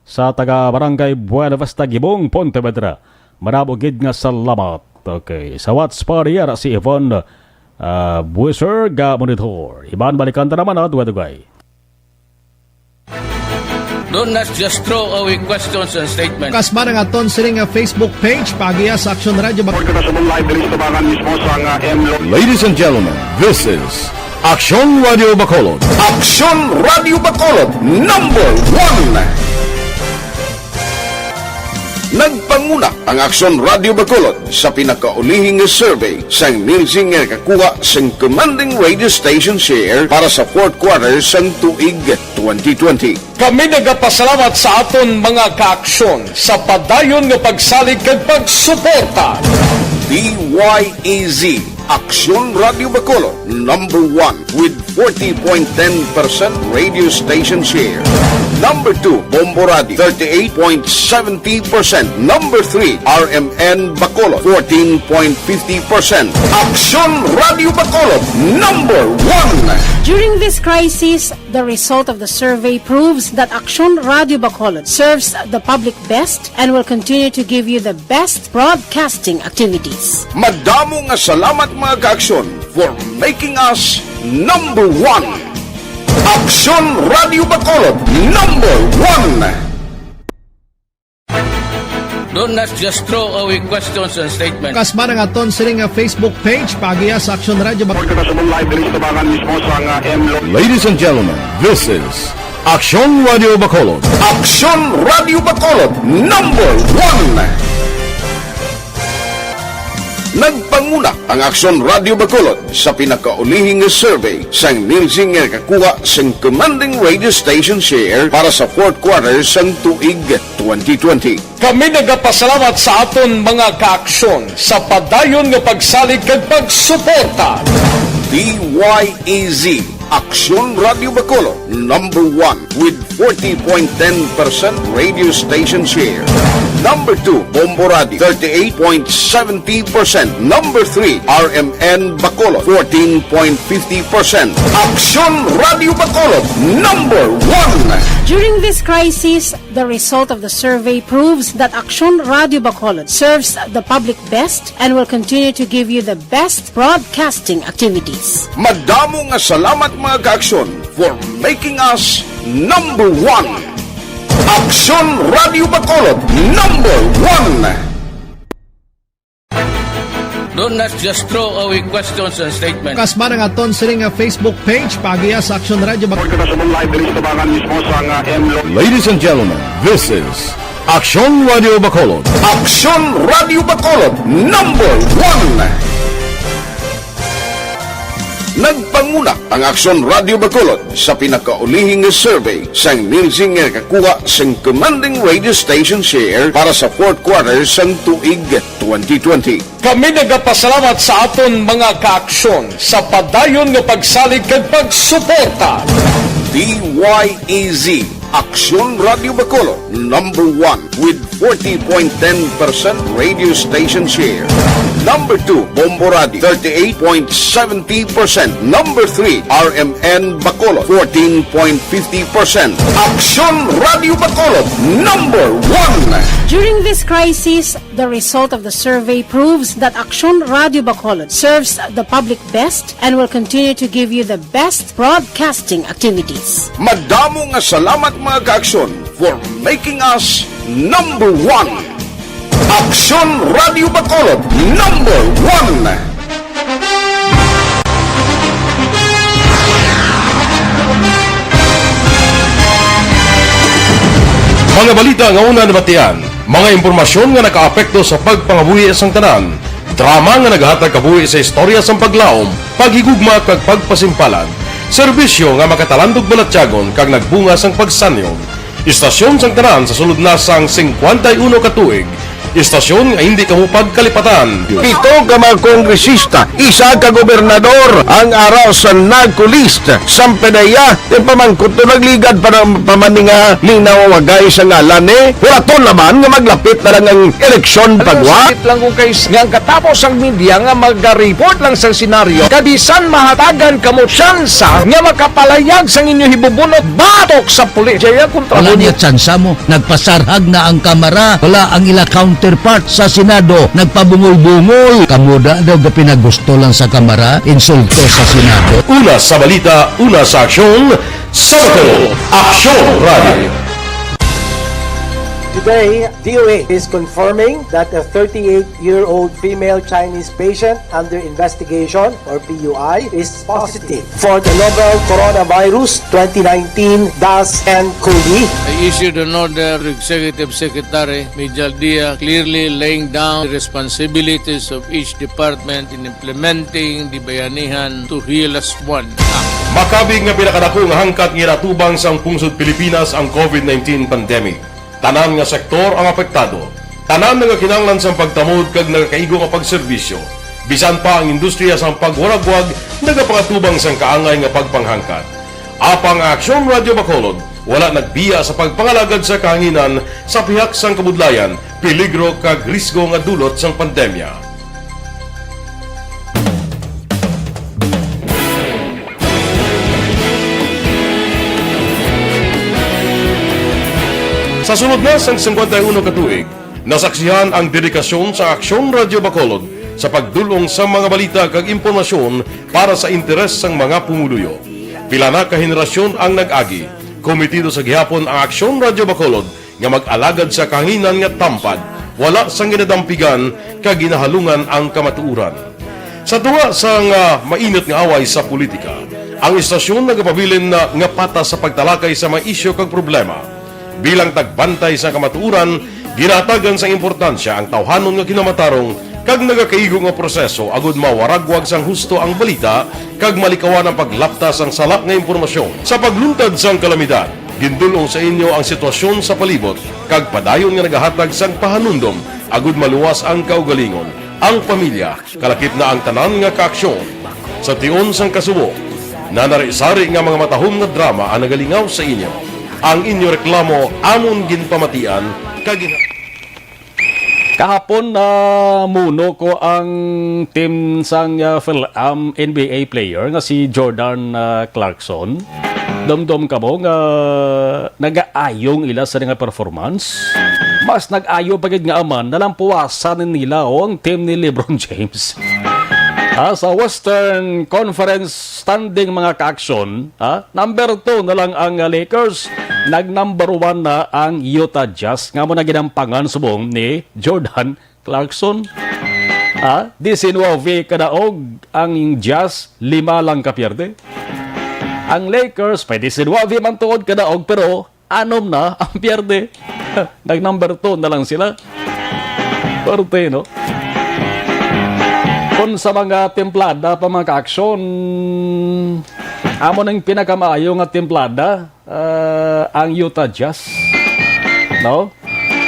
sa taga Barangay Buena Vista, Gimong, Pontevedra. Madamo gid nga salamat. Okay, sa watch party, ara si Yvonne, ah, Buiser ga monitor. Iban balikan ta naman, ah, dugay-dugay. Don't not just throw away questions and statements. Kasma nga aton sini nga Facebook page, paagiha sa Action Radio. Report ka sa live diri sa Tabangan mismo sa nga M Lo. Ladies and gentlemen, this is Action Radio Bacolod. Action Radio Bacolod, number one. Nagpanguna ang Action Radio Bacolod sa pinakaulihi nga survey sang Nielsen nga nakakuha sang commanding radio station share para sa fourth quarter sang tuig twenty twenty. Kami nagapasalamat sa aton mga kaaksyon sa padayon nga pagsalig kag pagsuporta. D Y E Z, Aksyon Radio Bacolod, number one with forty point ten percent radio station share. Number two, Bombo Radio, thirty-eight point seventy percent. Number three, R M N Bacolod, fourteen point fifty percent. Aksyon Radio Bacolod, number one. During this crisis, the result of the survey proves that Aksyon Radio Bacolod serves the public best and will continue to give you the best broadcasting activities. Madamo nga salamat, mga kaaksyon, for making us number one. Aksyon Radio Bacolod, number one. Don't not just throw away questions and statements. Kasma nga aton sini nga Facebook page, paagiha sa Action Radio. Report ka sa live diri sa Tabangan mismo sa nga M Lo. Ladies and gentlemen, this is Aksyon Radio Bacolod. Aksyon Radio Bacolod, number one. Nagpanguna ang Aksyon Radio Bacolod sa pinakaulihi nga survey sang Nielsen nga nakakuha sang commanding radio station share para sa fourth quarter sang tuig twenty twenty. Kami nagapasalamat sa aton mga kaaksyon sa padayon nga pagsalig kag pagsuporta. D Y E Z, Aksyon Radio Bacolod, number one with forty point ten percent radio station share. Number two, Bombo Radio, thirty-eight point seventy percent. Number three, R M N Bacolod, fourteen point fifty percent. Aksyon Radio Bacolod, number one. During this crisis, the result of the survey proves that Aksyon Radio Bacolod serves the public best and will continue to give you the best broadcasting activities. Madamo nga salamat, mga kaaksyon, for making us number one. Aksyon Radio Bacolod, number one. Don't not just throw away questions and statements. Kasma nga aton sini nga Facebook page, paagiha sa Action Radio. Report ka sa live diri sa Tabangan mismo sa nga M Lo. Ladies and gentlemen, this is Aksyon Radio Bacolod. Aksyon Radio Bacolod, number one. Nagpanguna ang Aksyon Radio Bacolod sa pinakaulihi nga survey sang Nielsen nga nakakuha sang commanding radio station share para sa fourth quarter sang tuig twenty twenty. Kami nagapasalamat sa aton mga kaaksyon sa padayon nga pagsalig kag pagsuporta. D Y E Z, Aksyon Radio Bacolod, number one with forty point ten percent radio station share. Number two, Bombo Radio, thirty-eight point seventy percent. Number three, R M N Bacolod, fourteen point fifty percent. Aksyon Radio Bacolod, number one. During this crisis, the result of the survey proves that Aksyon Radio Bacolod serves the public best and will continue to give you the best broadcasting activities. Madamo nga salamat, mga kaaksyon, for making us number one. Aksyon Radio Bacolod, number one. Mga balita nga una nabatian, mga impormasyon nga nakaapekto sa pagpangabuhi sang tanan, Drama nga nagahatag kabuhi sa istorya sang paglaom, paghigugma, kag pagpasimpalan. Serbisyo nga makatalandog balatyagon kag nagbunga sang pagsanyon. Istasyon sang tanan sa sulod na sang singkwenta y uno ka tuig. Istasyon nga hindi kamo pagkalipatan. Pito ka mga kongresista, isa ka gobernador ang ara sa NAGCO list. Sampanaya, ti pamangkot to nagligad pa na, pa man ni nga linawagay sa ngalan ni. Hulaton naman nga maglapit na lang ang eleksyon. Ano pagwa. Sakit lang kung kay s-, nga ang katapos ang media nga magareport lang sa senaryo, kabisan mahatagan kamo tsansa nga makapalayag sang inyo hibubunot batok sa pulis. Jaya kontra. Wala mo niya tsansa mo. Nagpasarhag na ang Kamara. Wala ang ila counterpart sa Senado. Nagpabungol-bungol. Kamo da daw gapinagusto lang sa Kamara, insulto sa Senado. Una sa balita, una sa aksyon, sa Bacolod, Aksyon Radio. Today, D O A is confirming that a thirty-eight-year-old female Chinese patient under investigation, or P U I, is positive for the novel coronavirus twenty nineteen dash N COVID. I issued an order to Executive Secretary Mijal Dia, clearly laying down the responsibilities of each department in implementing the Bayanihan to Heal Us One Act. Makabig nga pinakadako nga hangkat nga ginatubang sang pungsod Pilipinas ang COVID nineteen pandemic. Tanan nga sektor ang apektado. Tanan nagakinahanglan sang pagtamod kag nagakaigo nga pagserbisyo. Bisan pa ang industriya sang pagwaragwag nagapangatubang sang kaangay nga pagpanghangkat. Apang ang Aksyon Radio Bacolod wala nagbiya sa pagpangalagad sa kahanginan sa pihak sang kabudlayan, peligro kag risgo nga dulot sang pandemya. Sa sulod na sang singkwenta y uno ka tuig, nasaksihan ang dedikasyon sa Aksyon Radio Bacolod sa pagdul-ong sa mga balita kag impormasyon para sa interes sang mga pumuluyo. Pila na ka henerasyon ang nag-agi. Kometido sa gihapon ang Aksyon Radio Bacolod nga mag-alagad sa kahanginan nga tampad, wala sang ginadampigan kag ginahalungan ang kamatuoran. Sa tunga sang, ah, mainit nga away sa politika, ang istasyon nagapabilin na nga patas sa pagtalakay sa mga isyu kag problema. Bilang tagbantay sa kamatuoran, ginahatagan sang importansya ang tawhanon nga kinamatarong kag nagakaigo nga proseso agud mawaragwag sang husto ang balita kag malikawan ang paglapta sang sala nga impormasyon. Sa pagluntad sang kalamidad, gindul-ong sa inyo ang sitwasyon sa palibot kag padayon nga nagahatag sang pahanumdom agud maluwas ang kaugalingon, ang pamilya, kalakip na ang tanan nga kaaksyon. Sa tion sang kasubo, nanari-sari nga mga matahom nga drama ang nagalingaw sa inyo. Ang inyo reklamo amon ginpamatian kag gin- Kahapon, namuno ko ang team sang, ah, Fil-Am N B A player nga si Jordan, ah, Clarkson. Dumdom kamo nga nagaayong ila sa nga performance. Mas nag-ayo pa gid nga aman, nalampuasan nila, oh, ang team ni LeBron James. Ah, sa Western Conference standing, mga kaaksyon, ah, number two na lang ang, ah, Lakers. Nag-number one na ang Utah Jazz, nga mo na ginampangan subong ni Jordan Clarkson. Ah, diecinueve kadaog ang Jazz, lima lang ka pierde. Ang Lakers may diecinueve man tuod kadaog, pero anom na ang pierde. Nag-number two na lang sila. Forte, no? Kung sa mga templada pa, mga kaaksyon, amo nang pinakamaayo nga templada, ah, ang Utah Jazz. No?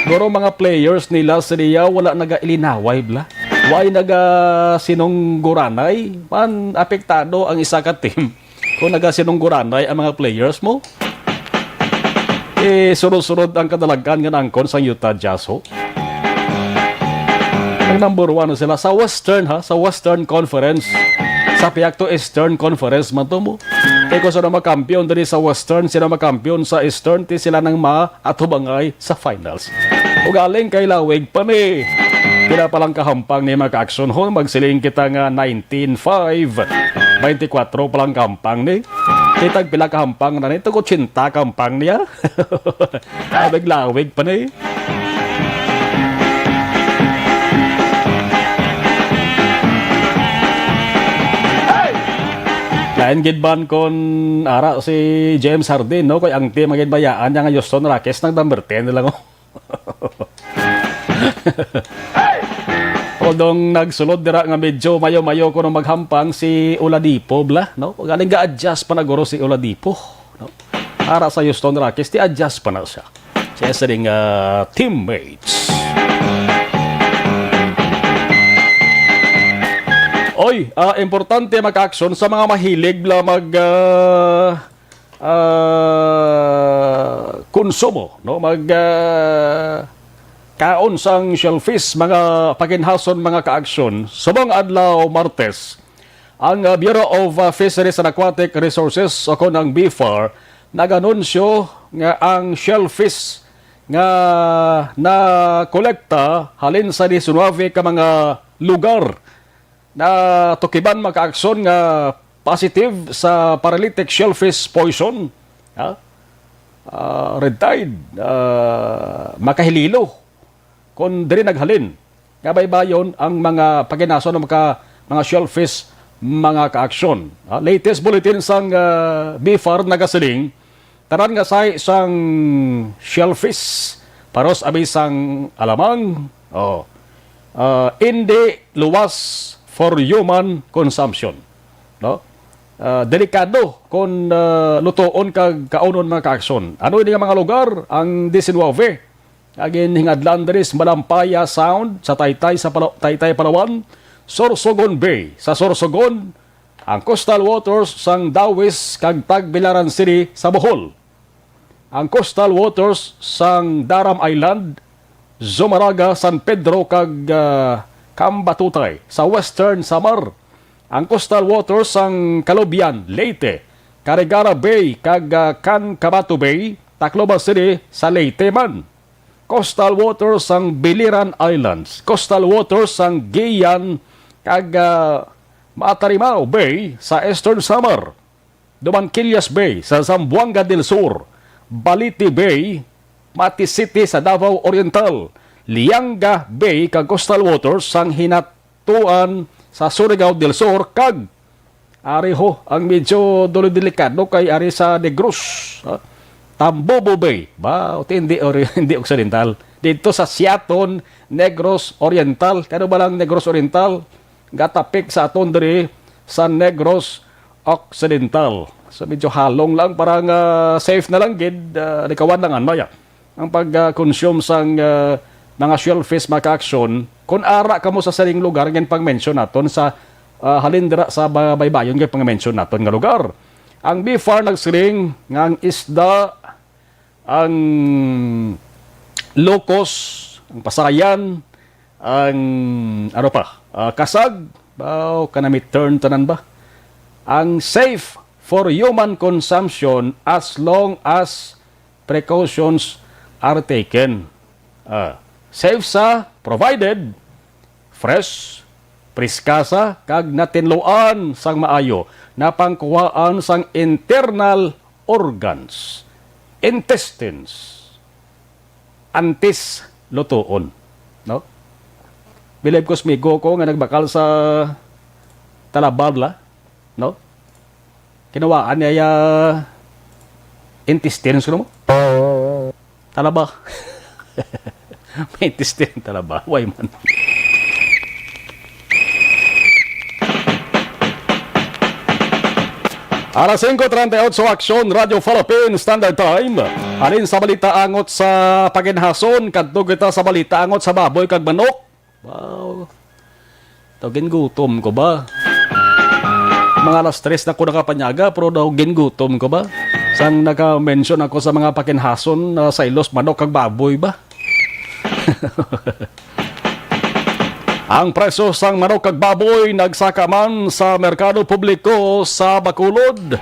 Guro mga players nila sa diya wala nagailinaway bla. Way nagasinungguranay, man apektado ang isa ka team. Kung nagasinungguranay ang mga players mo, eh, surod-surod ang kadalagan nga naangkon sang Utah Jazz, ho. Ang number one na sila sa Western, ha, sa Western Conference. Sa pihak to Eastern Conference man to mo. Eh, kung sino makampiyon diri sa Western, sino makampiyon sa Eastern, ti sila nang ma- at hubangay sa finals. Ugaling kay lawig pa ni. Pila pa lang kahampang ni, mga kaaksyon, ho? Magsiling kita nga nineteen five. Twenty-four pa lang kahampang ni. Kitag pila kahampang na ni. Tag otsenta kahampang niya. Abig lawig pa ni. Lain gid man kon ara si James Harden, no? Kay ang team nga ginbayaan niya nga Houston Rockets, nag number ten na lang, oh. Although nagsulod dira nga medyo mayo-mayo kuno maghampang si Oladipo, bla, no? Galing ga-adjust pa na guro si Oladipo, no? Ara sa Houston Rockets, ti adjust pa na siya. Siya sa ring, ah, teammates. Oy, ah, importante, mga ka-aksyon, sa mga mahilig la mag, ah, ah, konsumo, no? Mag, ah, kaon sang shellfish, mga paginhason, mga ka-aksyon. Subong adlaw Martes, ang, ah, Bureau of, ah, Fisheries and Aquatic Resources, o kon ang BFAR, nag-anunsyo nga ang shellfish nga nakolekta halin sa diecinuebe ka mga lugar natukiban, mga ka-aksyon, nga positive sa paralytic shellfish poison, ha? Ah, red tide, ah, makahililo kon diri naghalin nga baybayon ang mga paginaso ng mga, mga shellfish, mga ka-aksyon. Ah, latest bulletin sang, ah, BFAR nagasiling, tanan nga sahi sang shellfish, paros abi sang alamang, oh, ah, indi luwas for human consumption, no? Ah, delikado kon, ah, lutoon kag kaunon, mga ka-aksyon. Ano ini nga mga lugar? Ang diecinuebe, nga ginhingadlan diri sa Malampaya Sound sa Taytay sa Pala-, Taytay, Palawan, Sorsogon Bay sa Sorsogon, ang coastal waters sang Dawis kag Tagbilaran City sa Bohol, ang coastal waters sang Daram Island, Zumarraga, San Pedro, kag, ah, Cambatutay sa Western Samar, ang coastal waters sang Calubian, Leyte, Carigara Bay, kag, ah, Cancabato Bay, Tacloban City sa Leyte man. Coastal waters sang Biliran Islands, coastal waters sang Guian, kag, ah, Matarimao Bay sa Eastern Samar, Dumanquillas Bay sa Zamboanga del Sur, Balite Bay, Mati City sa Davao Oriental, Lianga Bay kag coastal waters sang Hinatuan sa Surigao del Sur, kag ari ho ang medyo dulo delikado kay ari sa Negros, ha? Tambubo Bay, ba, o ti, hindi, ori-, hindi occidental. Dito sa Siaton, Negros Oriental. Kano ba lang Negros Oriental? Gatapik sa aton diri sa Negros Occidental. So, medyo halong lang, parang, ah, safe na lang gid, ah, likawan lang anay, ah, ang pag, ah, consume sang, ah, mga shellfish, mga ka-aksyon. Kung ara kamo sa sining lugar nga pang-mention naton sa, ah, halin dira sa ba-, baybayon nga pang-mention naton nga lugar. Ang BFAR nagsiling nga ang isda, ang locos, ang pasayan, ang ano pa, ah, kasag, ba, o kanami turn tanan ba? Ang safe for human consumption as long as precautions are taken. Ah, safe sa provided fresh, priskasa, kag natinluan sang maayo, napangkuhaan sang internal organs, intestines, antes lutuon, no? Bilib ko, smigo ko nga nagbakal sa Talabal, la, no? Kinawaan niya ya intestines, kuno mo? Talaba. May intestine, talaba. Way man. Alas singko treinta y ocho, Aksyon, Radyo Philippine Standard Time. Halin sa balita angot sa paginhason, kadto kita sa balita angot sa baboy kag manok. Wow. Daw gingutom ko ba? Mga alas tres na ko nakapanyaga, pero daw gingutom ko ba? Sang naka-mention ako sa mga pakinhason, ah, sa ilos, manok kag baboy ba? Ang presyo sang manok kag baboy nagsaka man sa merkado publiko sa Bacolod.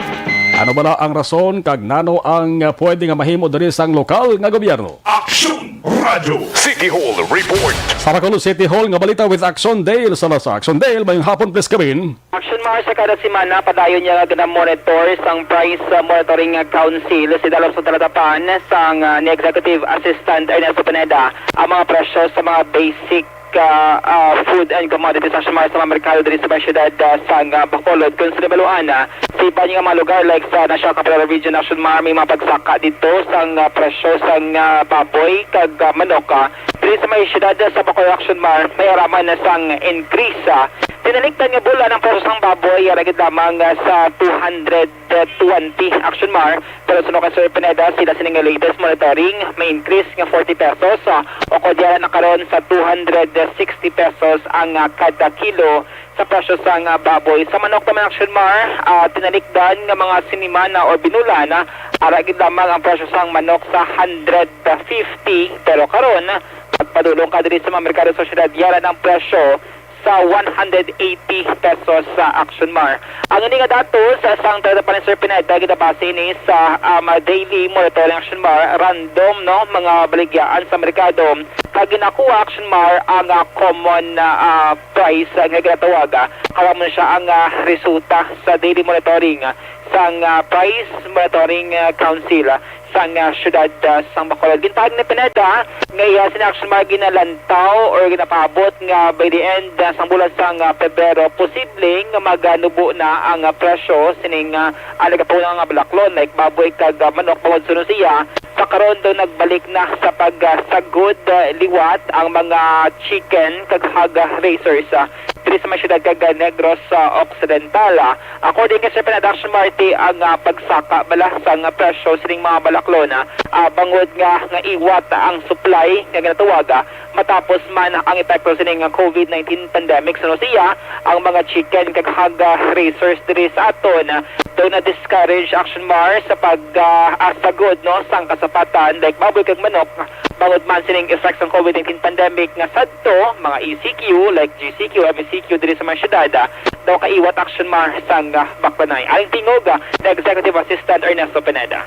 Ano bala ang rason kag nano ang, ah, pwede nga mahimo diri sang lokal nga gobyerno? Aksyon Radyo City Hall Report. Sa Bacolod City Hall nga balita with Aksyon Dale Salazar. Aksyon Dale, mayong hapon, please come in. Aksyon Mars, sa kada semana, padayon niya nga gina-monitor sang Price Monitoring Council si Dalor sa talatapan sang, ah, ni Executive Assistant Ernesto Pineda ang mga presyo sa mga basic, ah, ah, food and commodities, Aksyon Mars, sa mga merkado diri sa mga syudad, ah, sang, ah, Bacolod. Kung sa Libaluan, ah, Iban nga mga lugar like sa National Capital Region, Action Mar, may mga pagsaka dito sang ah, presyo sang ah, baboy kag ah, manok. Ah. Diri sa may siyudad sa Bacolod, Action Mar, may araman na sang increase. Ah. Tinalikdan nga bulan ang presyo sang baboy, yara gid lamang ah, sa two hundred twenty, Action Mar. Pero suno kay Sir Pineda, sila sini nga latest monitoring, may increase nga forty pesos, ah, o kung di na karon sa two hundred sixty pesos ang ah, kada kilo sa presyo sang ah, baboy. Sa manok naman, Action Mar, ah, tinalikdan nga mga sinimana o binulan, ah, ara gid lamang ang presyo sang manok sa hundred fifty, pero karon, pagpadulong ka diri sa mga merkado sa syudad, yara ang presyo sa one hundred eighty pesos sa Action Mar. Ang ini nga datos, ah, sang Trade Minister Pineda, ginabase ini sa um, daily monitoring, Action Mar, random, no, mga baligyaan sa merkado. Kag ginakuha, Action Mar, ang ah, common ah, price nga ginatawag, ah, kag amo na siya ang ah, resulta sa daily monitoring, ah, sang ah, Price Monitoring ah, Council, ah, sang ah, siyudad ah, sang Bacolod. Gintahag ni Pineda nga iya sini, Action Mar, ginalantaw or ginapaabot nga by the end ah, sang bulan sang ah, Pebrero, posible nga maganubo na ang ah, presyo sining ah, ah, nagapuno nga balaklon like baboy kag ah, manok, bangod suno siya sa karon daw nagbalik na sa pagsagod ah, liwat ang mga chicken kag hog ah, raisers ah, diri sa may siyudad kag ah, Negros ah, Occidental. Ah. According kay Sir Pineda, Action Mar, ti ang ah, pagsaka bala sang presyo sining mga balaklon, ah, ah, bangod nga nga iwat ang supply nga ginatawag, ah, matapos man ang epekto sining ah, covid nineteen pandemic. Suno siya, ang mga chicken kag hog ah, raisers diri sa aton, ah, daw na-discourage, Action Mar, sa pag ah, ah, sagod, no, sang kasapatan like baboy kag manok, bangod man sining effects sang covid nineteen pandemic nga sadto mga E C Q like G C Q, M E C Q diri sa mga syudad, ah, daw kaiwat, Action Mar, sang ah, baklanay. Aring tingog ah, ni Executive Assistant Ernesto Pineda.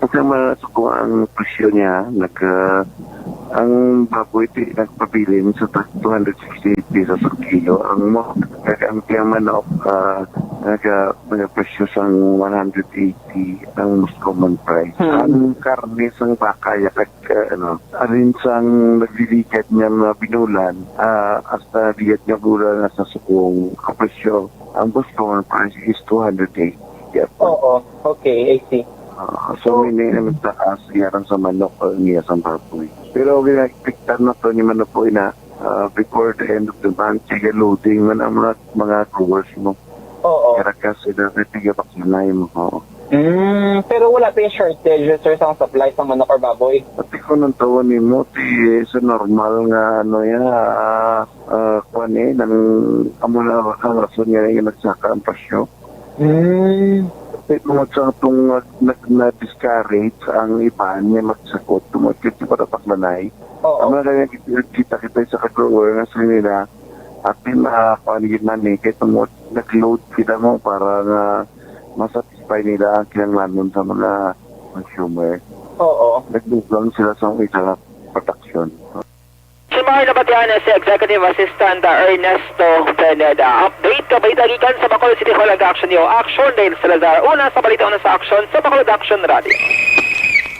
Sa mga suko ang presyo niya, nag, ah, ang baboy ti nagpabilin sa tag two hundred sixty-eight pesos ang kilo. Ang mo, nag, ang tiyang manok, ah, nag, ah, nagpresyo sang one hundred eighty ang most common price. Hmm. Ang karne sang baka, ya, kag, ah, ano, alin sang nagliligad niya nga binulan, ah, hasta ligad nga bulan na sa sukong ang presyo. Ang most common price is two hundred eighty. Yeah. Oo, okay, I see. Ah, so, So, meaning na nagtaas, iya ran sa manok o iya sa baboy. Pero gina-expectan na to ni manok po ina, ah, before the end of the month, kaya loading man ang mga, mga growers mo. Oo. Kaya kasi na, may tiga baksinay mo. Oo. Mm, pero wala pa yung shortage, sir, sa supply sa manok or baboy? Pati ko nang tawon nimo, ti, sa normal nga, ano, ya, ah, ah, kwan eh, nang amo na ang rason nga yung nagsaka ang presyo. Mm. Kasi tungod sa itong nag, nag, na-discourage ang iban nga magsakot, tungod kay di pa dapat manay. Oo. Ang mga kaya kita, kita sa ka-grower nga sa nila, atin na kwan gid man eh, kay tungod nag-load kita mo para nga masatisfy nila ang kinahanglanon sa mga consumer. Oo. Nagdugang sila sa isa nga production. Si Mayor nabatian si Executive Assistant Ernesto Pineda. Update, balita gikan sa Bacolod City Hall, ang Action Neo Action, Dale Salazar. Una sa balita, una sa action sa Bacolod Action Radio.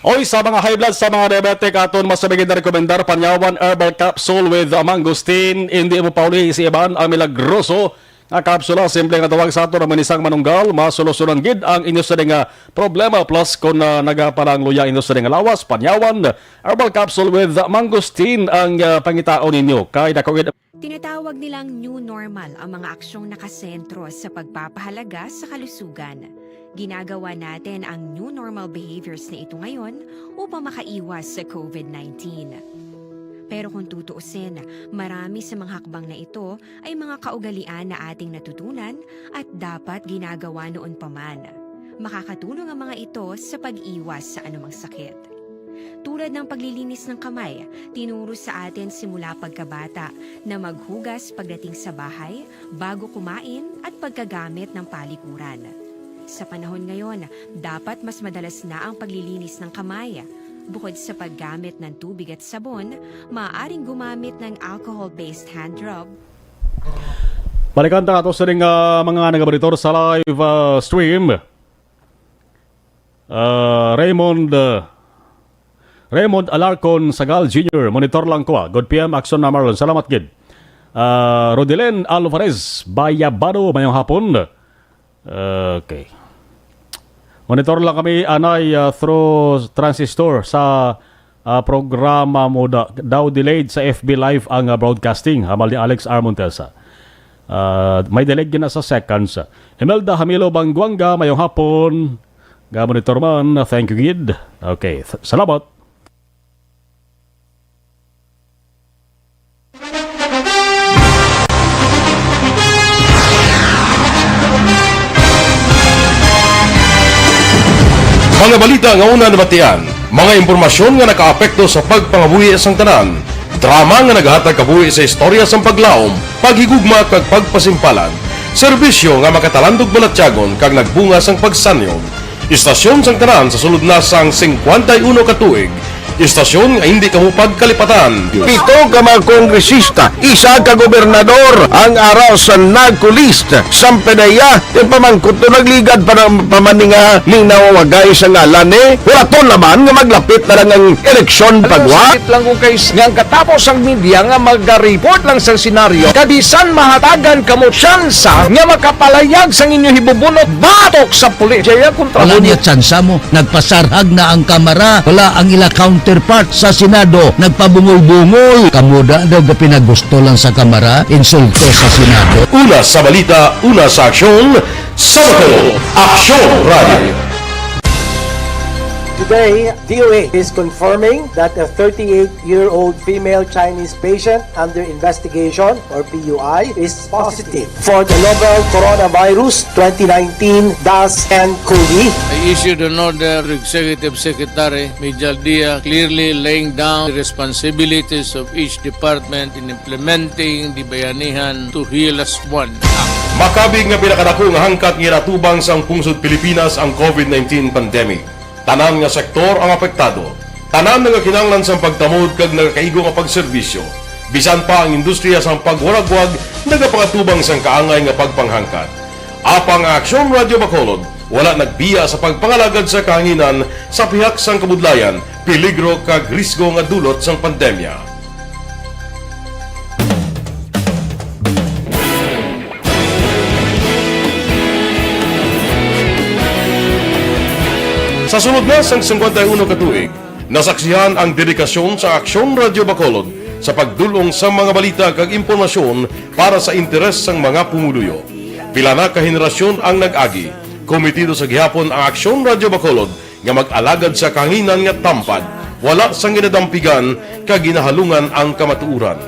Oy, sa mga high blood, sa mga diabetic, aton mas mabigid na rekomendar, Panyawan Herbal Capsule with Mangosteen. Hindi mo pauli si Iban, ang milagroso nga kapsula, simple nga tawag sa aton ang manisang manunggal, masolusyonan gid ang inyo sa nga problema. Plus, kung ah, nagapalangluya inyo sa nga lawas, Panyawan Herbal Capsule with Mangosteen ang ah, pangitaon ninyo. Kay dako gid. Tinatawag nilang new normal ang mga aksyong nakasentro sa pagpapahalaga sa kalusugan. Ginagawa natin ang new normal behaviors na ito ngayon upang makaiwas sa covid nineteen. Pero kung tutuusin, marami sa mga hakbang na ito ay mga kaugalian na ating natutunan at dapat ginagawa noon pa man. Makakatulong ang mga ito sa pag-iwas sa anumang sakit. Tulad ng paglilinis ng kamay, tinuro sa atin simula pagkabata na maghugas pagdating sa bahay, bago kumain, at pagkagamit ng palikuran. Sa panahon ngayon, dapat mas madalas na ang paglilinis ng kamay. Bukod sa paggamit ng tubig at sabon, maaaring gumamit ng alcohol-based hand rub. Balikan ta ato sining ah, mga nagabalitor sa live ah, stream. Ah, Raymond, ah, Raymond Alarcon Sagal Junior, monitor lang ko, ah. Good P M, Action na Marlon. Salamat gid. Ah, Rodelen Alvarez Bayabado, mayong hapon. Okay. Monitor lang kami, anay, ah, through transistor sa, ah, programa mo da-, daw delayed sa F B Live ang, ah, broadcasting, hamal ni Alex R. Montesa. Ah, may delay gina sa seconds. Imelda Hamilo Bangguanga, mayong hapon. Ga monitor man, thank you, gid. Okay, th-, salamat. Mga balita nga una nabatian, mga impormasyon nga nakaapekto sa pagpangabuhi sang tanan, drama nga nagahatag kabuhi sa istorya sang paglaom, paghigugma kag pagpasimpalan, serbisyo nga makatalandog balatyagon kag nagbunga sang pagsanyog. Istasyon sang tanan sa sulod na sang singkwenta y uno ka tuig. Istasyon nga hindi kamo pagkalipatan. Pito ka mga kongresista, isa ka gobernador ang ara sa NAGCO list. Sang P D E A, yung pamangkot to nagligad pa ng pamaninga ning nawawagay sa ngalan ni. Hulaton naman nga maglapit na lang ang eleksyon pagwa. Sakit lang kung kay s-, nga ang katapos ang media nga maga-report lang sa senaryo, kabisan mahatagan kamo tsansa nga makapalayag sang inyo hibubunot batok sa pulis. Jaya kontra Wala mo. Niya tsansa mo. Nagpasarhag na ang Kamara. Wala ang ila counterpart sa Senado. Nagpabungol-bungol. Kamo da daw gapinagusto lang sa Kamara. Insulto sa Senado. Una sa balita, una sa aksyon, sa Bacolod, Aksyon Radio. Today, D O A is confirming that a thirty-eight-year-old female Chinese patient under investigation, or P U I, is positive for the novel coronavirus twenty nineteen dash N COVID. I issued an order to Executive Secretary Mijal Dia, clearly laying down the responsibilities of each department in implementing the Bayanihan to Heal As One Act. Makabig nga pinakadako nga hangkat nga ginatubang sang pungsod Pilipinas ang COVID nineteen pandemic. Tanan nga sektor ang apektado. Tanan nagakinahanglan sang pagtamod kag nagakaigo nga pagserbisyo. Bisan pa ang industriya sang pagwaragwag nagapangatubang sang kaangay nga pagpanghangkat. Apang ang Aksyon Radyo Bacolod wala nagbiya sa pagpangalagad sa kahanginan sa pihak sang kabudlayan, peligro kag risgo nga dulot sang pandemya. Sa sulod na sang singkwenta y uno ka tuig, nasaksihan ang dedikasyon sa Aksyon Radyo Bacolod sa pagdul-ong sa mga balita kag impormasyon para sa interes sang mga pumuluyo. Pila na ka henerasyon ang nag-agi. Komitido sa gihapon ang Aksyon Radyo Bacolod nga mag-alagad sa kahanginan nga tampad, wala sang ginadampigan kag ginahalungan ang kamatuoran.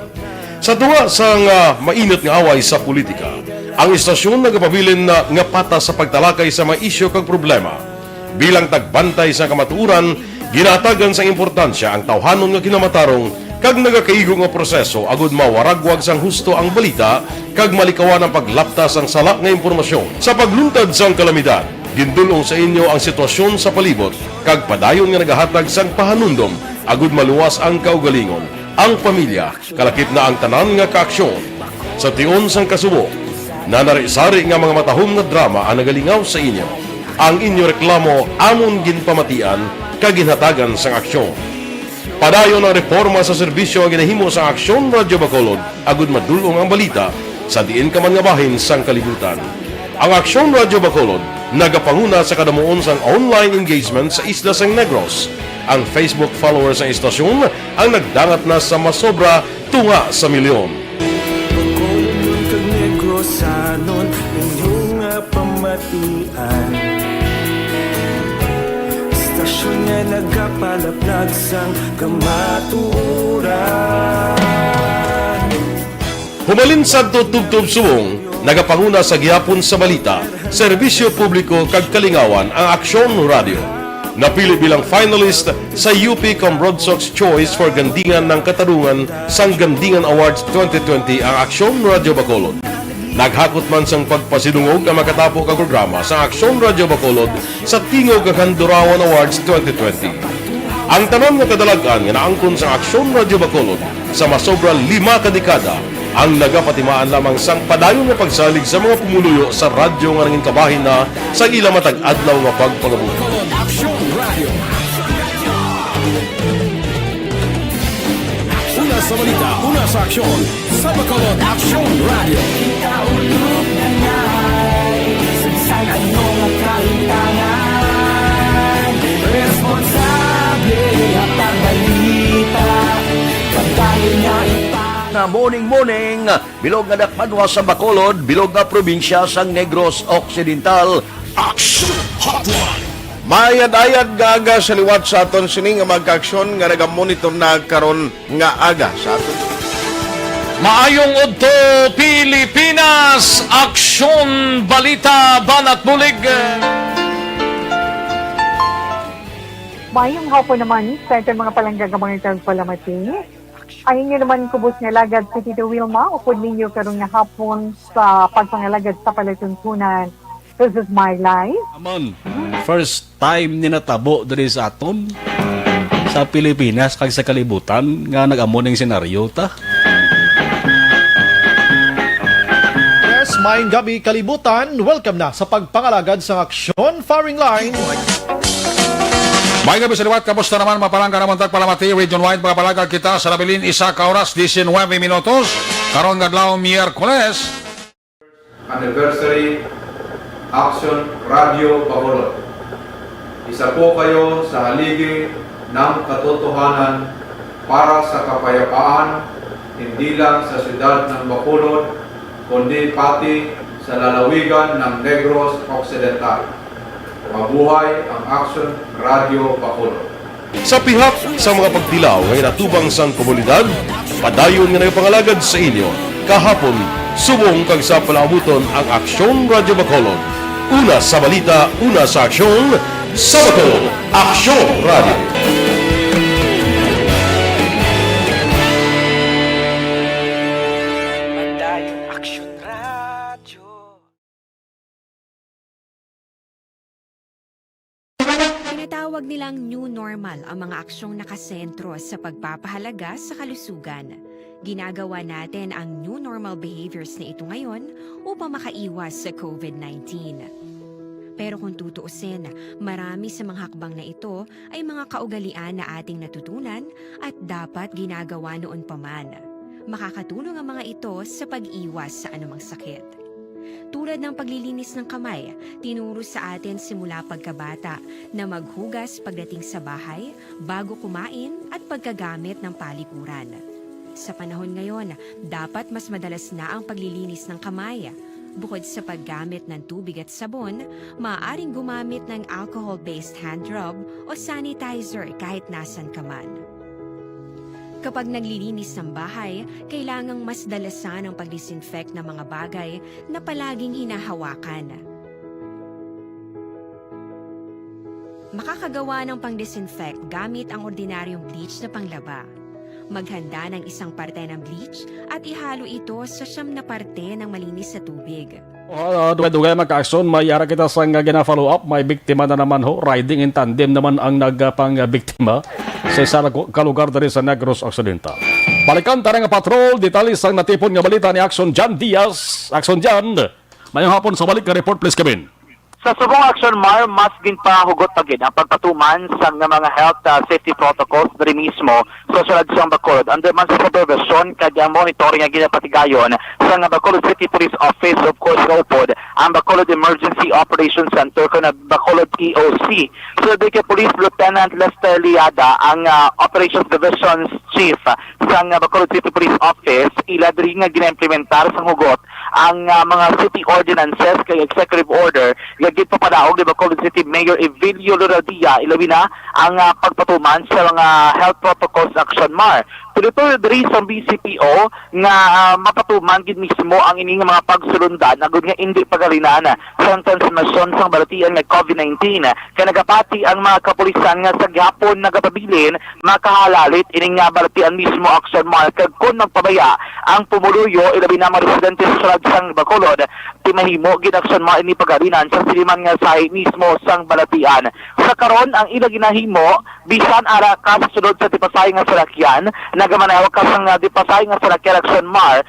Sa tunga sang, ah, mainit nga away sa politika, ang istasyon nagapabilin na nga patas sa pagtalakay sa mga isyu kag problema. Bilang tagbantay sa kamatuoran, ginahatagan sang importansya ang tawhanon nga kinamatarong kag nagakaigo nga proseso agud mawaragwag sang husto ang balita kag malikawan ang paglapta sang sala nga impormasyon. Sa pagluntad sang kalamidad, gindul-ong sa inyo ang sitwasyon sa palibot kag padayon nga nagahatag sang pahanumdom agud maluwas ang kaugalingon, ang pamilya, kalakip na ang tanan nga kaaksyon. Sa tion sang kasubo, nanari-sari nga mga matahom nga drama ang nagalingaw sa inyo. Ang inyo reklamo amon ginpamatian kag ginhatagan sang aksyon. Padayon ang reporma sa serbisyo nga ginahimo sang Aksyon Radyo Bacolod agud madul-ong ang balita sa diin ka man nga bahin sang kalibutan. Ang Aksyon Radyo Bacolod nagapanguna sa kadamuon sang online engagement sa isla sang Negros. Ang Facebook followers sang istasyon ang nagdangat na sa masobra tunga sa milyon. Bacolod kag Negrosanon, inyo nga pamatian. Istasyon nga nagapalaplag sang kamatuoran. Humalin sadto tubtob subong, nagapanguna sa gihapon sa balita, serbisyo publiko kag kalingawan ang Aksyon Radyo. Napili bilang finalist sa U P Cambronsox Choice for Gandingan ng Katarungan sang Gandingan Awards twenty twenty ang Aksyon Radyo Bacolod. Naghakot man sang pagpasidungog ang makatapo ka programa sa Aksyon Radyo Bacolod sa Tingog kag Handurawan Awards twenty twenty. Ang tanan nga kadalag-an nga naangkon sa Aksyon Radyo Bacolod sa masobra lima ka dekada ang nagapatimaan lamang sang padayon nga pagsalig sa mga pumuluyo sa radyo nga nangin kabahin na sa ila matag adlaw nga pagpangabuhi. Aksyon Radio. Una sa balita, una sa aksyon, sa Bacolod Aksyon Radio. Ano nga kalimtangan? Responsable, hatag balita. Pagdayon nga ipang- Na morning, morning, bilog nga dakpanwa sa Bacolod, bilog nga probinsya sang Negros Occidental. Action Hotline. Maayad-ayad nga aga sa liwat sa aton sini nga mga kaaksyon nga nagamonitor na karon nga aga sa aton. Maayong udto, Pilipinas! Aksyon, balita, banat bulig! Maayong hapon naman sa aton mga palangga nga mga tagpalamati. Ang inyo naman kubos nga alagad si Tito Wilma, upod ninyo karon nga hapon sa pagpangalagad sa palatuntunan. This is my life. Amon, first time ni natabo diri sa aton, sa Pilipinas kag sa kalibutan, nga nag-amo ning senaryo ta. Yes, maayong gabi, kalibutan. Welcome na sa pagpangalagad sang aksyon, firing line. May gabi sa liwat, kamusta naman, mga palangga namon tagpalamati, region-wide, mga palangga kita sa nabilin, isa ka oras, diecinuebe minutos, karon nga adlaw, Miyerkules. Anniversary, Action Radio Bacolod. Isa po kayo sa haligi ng katotohanan para sa kapayapaan, hindi lang sa siyudad ng Bacolod, kundi pati sa lalawigan ng Negros Occidental. Mabuhay ang Action Radio Bacolod. Sa pihak sa mga pagtilaw nga ginatubang sang komunidad, padayon nga nagapangalagad sa inyo kahapon, subong kag sa palaabuton ang Aksyon Radyo Bacolod. Una sa balita, una sa aksyon, sa Bacolod, Aksyon Radyo. Padayon Aksyon Radyo. Tinatawag nilang new normal ang mga aksyong nakasentro sa pagpapahalaga sa kalusugan. Ginagawa natin ang new normal behaviors na ito ngayon upang makaiwas sa covid nineteen. Pero kung tutuusin, marami sa mga hakbang na ito ay mga kaugalian na ating natutunan at dapat ginagawa noon pa man. Makakatulong ang mga ito sa pag-iwas sa anumang sakit. Tulad ng paglilinis ng kamay, tinuro sa atin simula pagkabata na maghugas pagdating sa bahay, bago kumain, at pagkagamit ng palikuran. Sa panahon ngayon, dapat mas madalas na ang paglilinis ng kamay. Bukod sa paggamit ng tubig at sabon, maaaring gumamit ng alcohol-based hand rub o sanitizer kahit nasan ka man. Kapag naglilinis ng bahay, kailangang mas dalasan ang pag-disinfect ng mga bagay na palaging hinahawakan. Makakagawa ng pang-disinfect gamit ang ordinaryong bleach na panglaba. Maghanda ng isang parte ng bleach at ihalo ito sa siyam na parte ng malinis na tubig. Ah, dugay-dugay, mga kaaksyon, may ara kita sang, ah, gina-follow up. May biktima na naman ho. Riding in tandem naman ang nagpang-biktima sa isa ka lugar diri sa Negros Occidental. Balikan ta nga patrol, detalye sang natipon nga balita ni Aksyon Jan Diaz. Aksyon Jan, mayong hapon sa balik nga report, please, Kevin. Sa subong aksyon, Mar, mas ginpahugot pa gid ang pagpatuman sang mga health, ah, safety protocols diri mismo sa syudad sang Bacolod, under man sa supervision kag ang monitoring nga ginapatigayon sang Bacolod City Police Office, of course, kaupod ang Bacolod Emergency Operations Center, kon ang Bacolod E O C. Sulod kay Police Lieutenant Lester Liada, ang, ah, Operations Division Chief sang Bacolod City Police Office, ila diri nga ginaimplementar sang hugot ang, ah, mga city ordinances kag executive order nga ginpapadaog ni Bacolod City Mayor Evilio Luraldia, ilabi na ang, ah, pagpatuman sa mga health protocols aksyon, Mar. Tuloy-tuloy diri sa B C P O nga, ah, mapatuman gid mismo ang ini nga mga pagsulundan agud nga indi pagalinan sang transmisyon sang balatian nga covid nineteen. Kay nagapati ang mga kapulisan nga sa gihapon nagapabilin makahalalit ini nga balatian mismo aksyon, Mar, kag kon magpabaya ang pumuluyo, ilabi na mga residente sa syudad sang Bacolod, ti mahimo gid aksyon, Mar, ini pagalinan sa siliman nga sahi mismo sang balatian. Sa karon, ang ila ginahimo, bisan ara ka sa sulod sa dipasahi nga salakyan, nagamaneho ka sang, ah, dipasahi nga salakyan aksyon, Mar,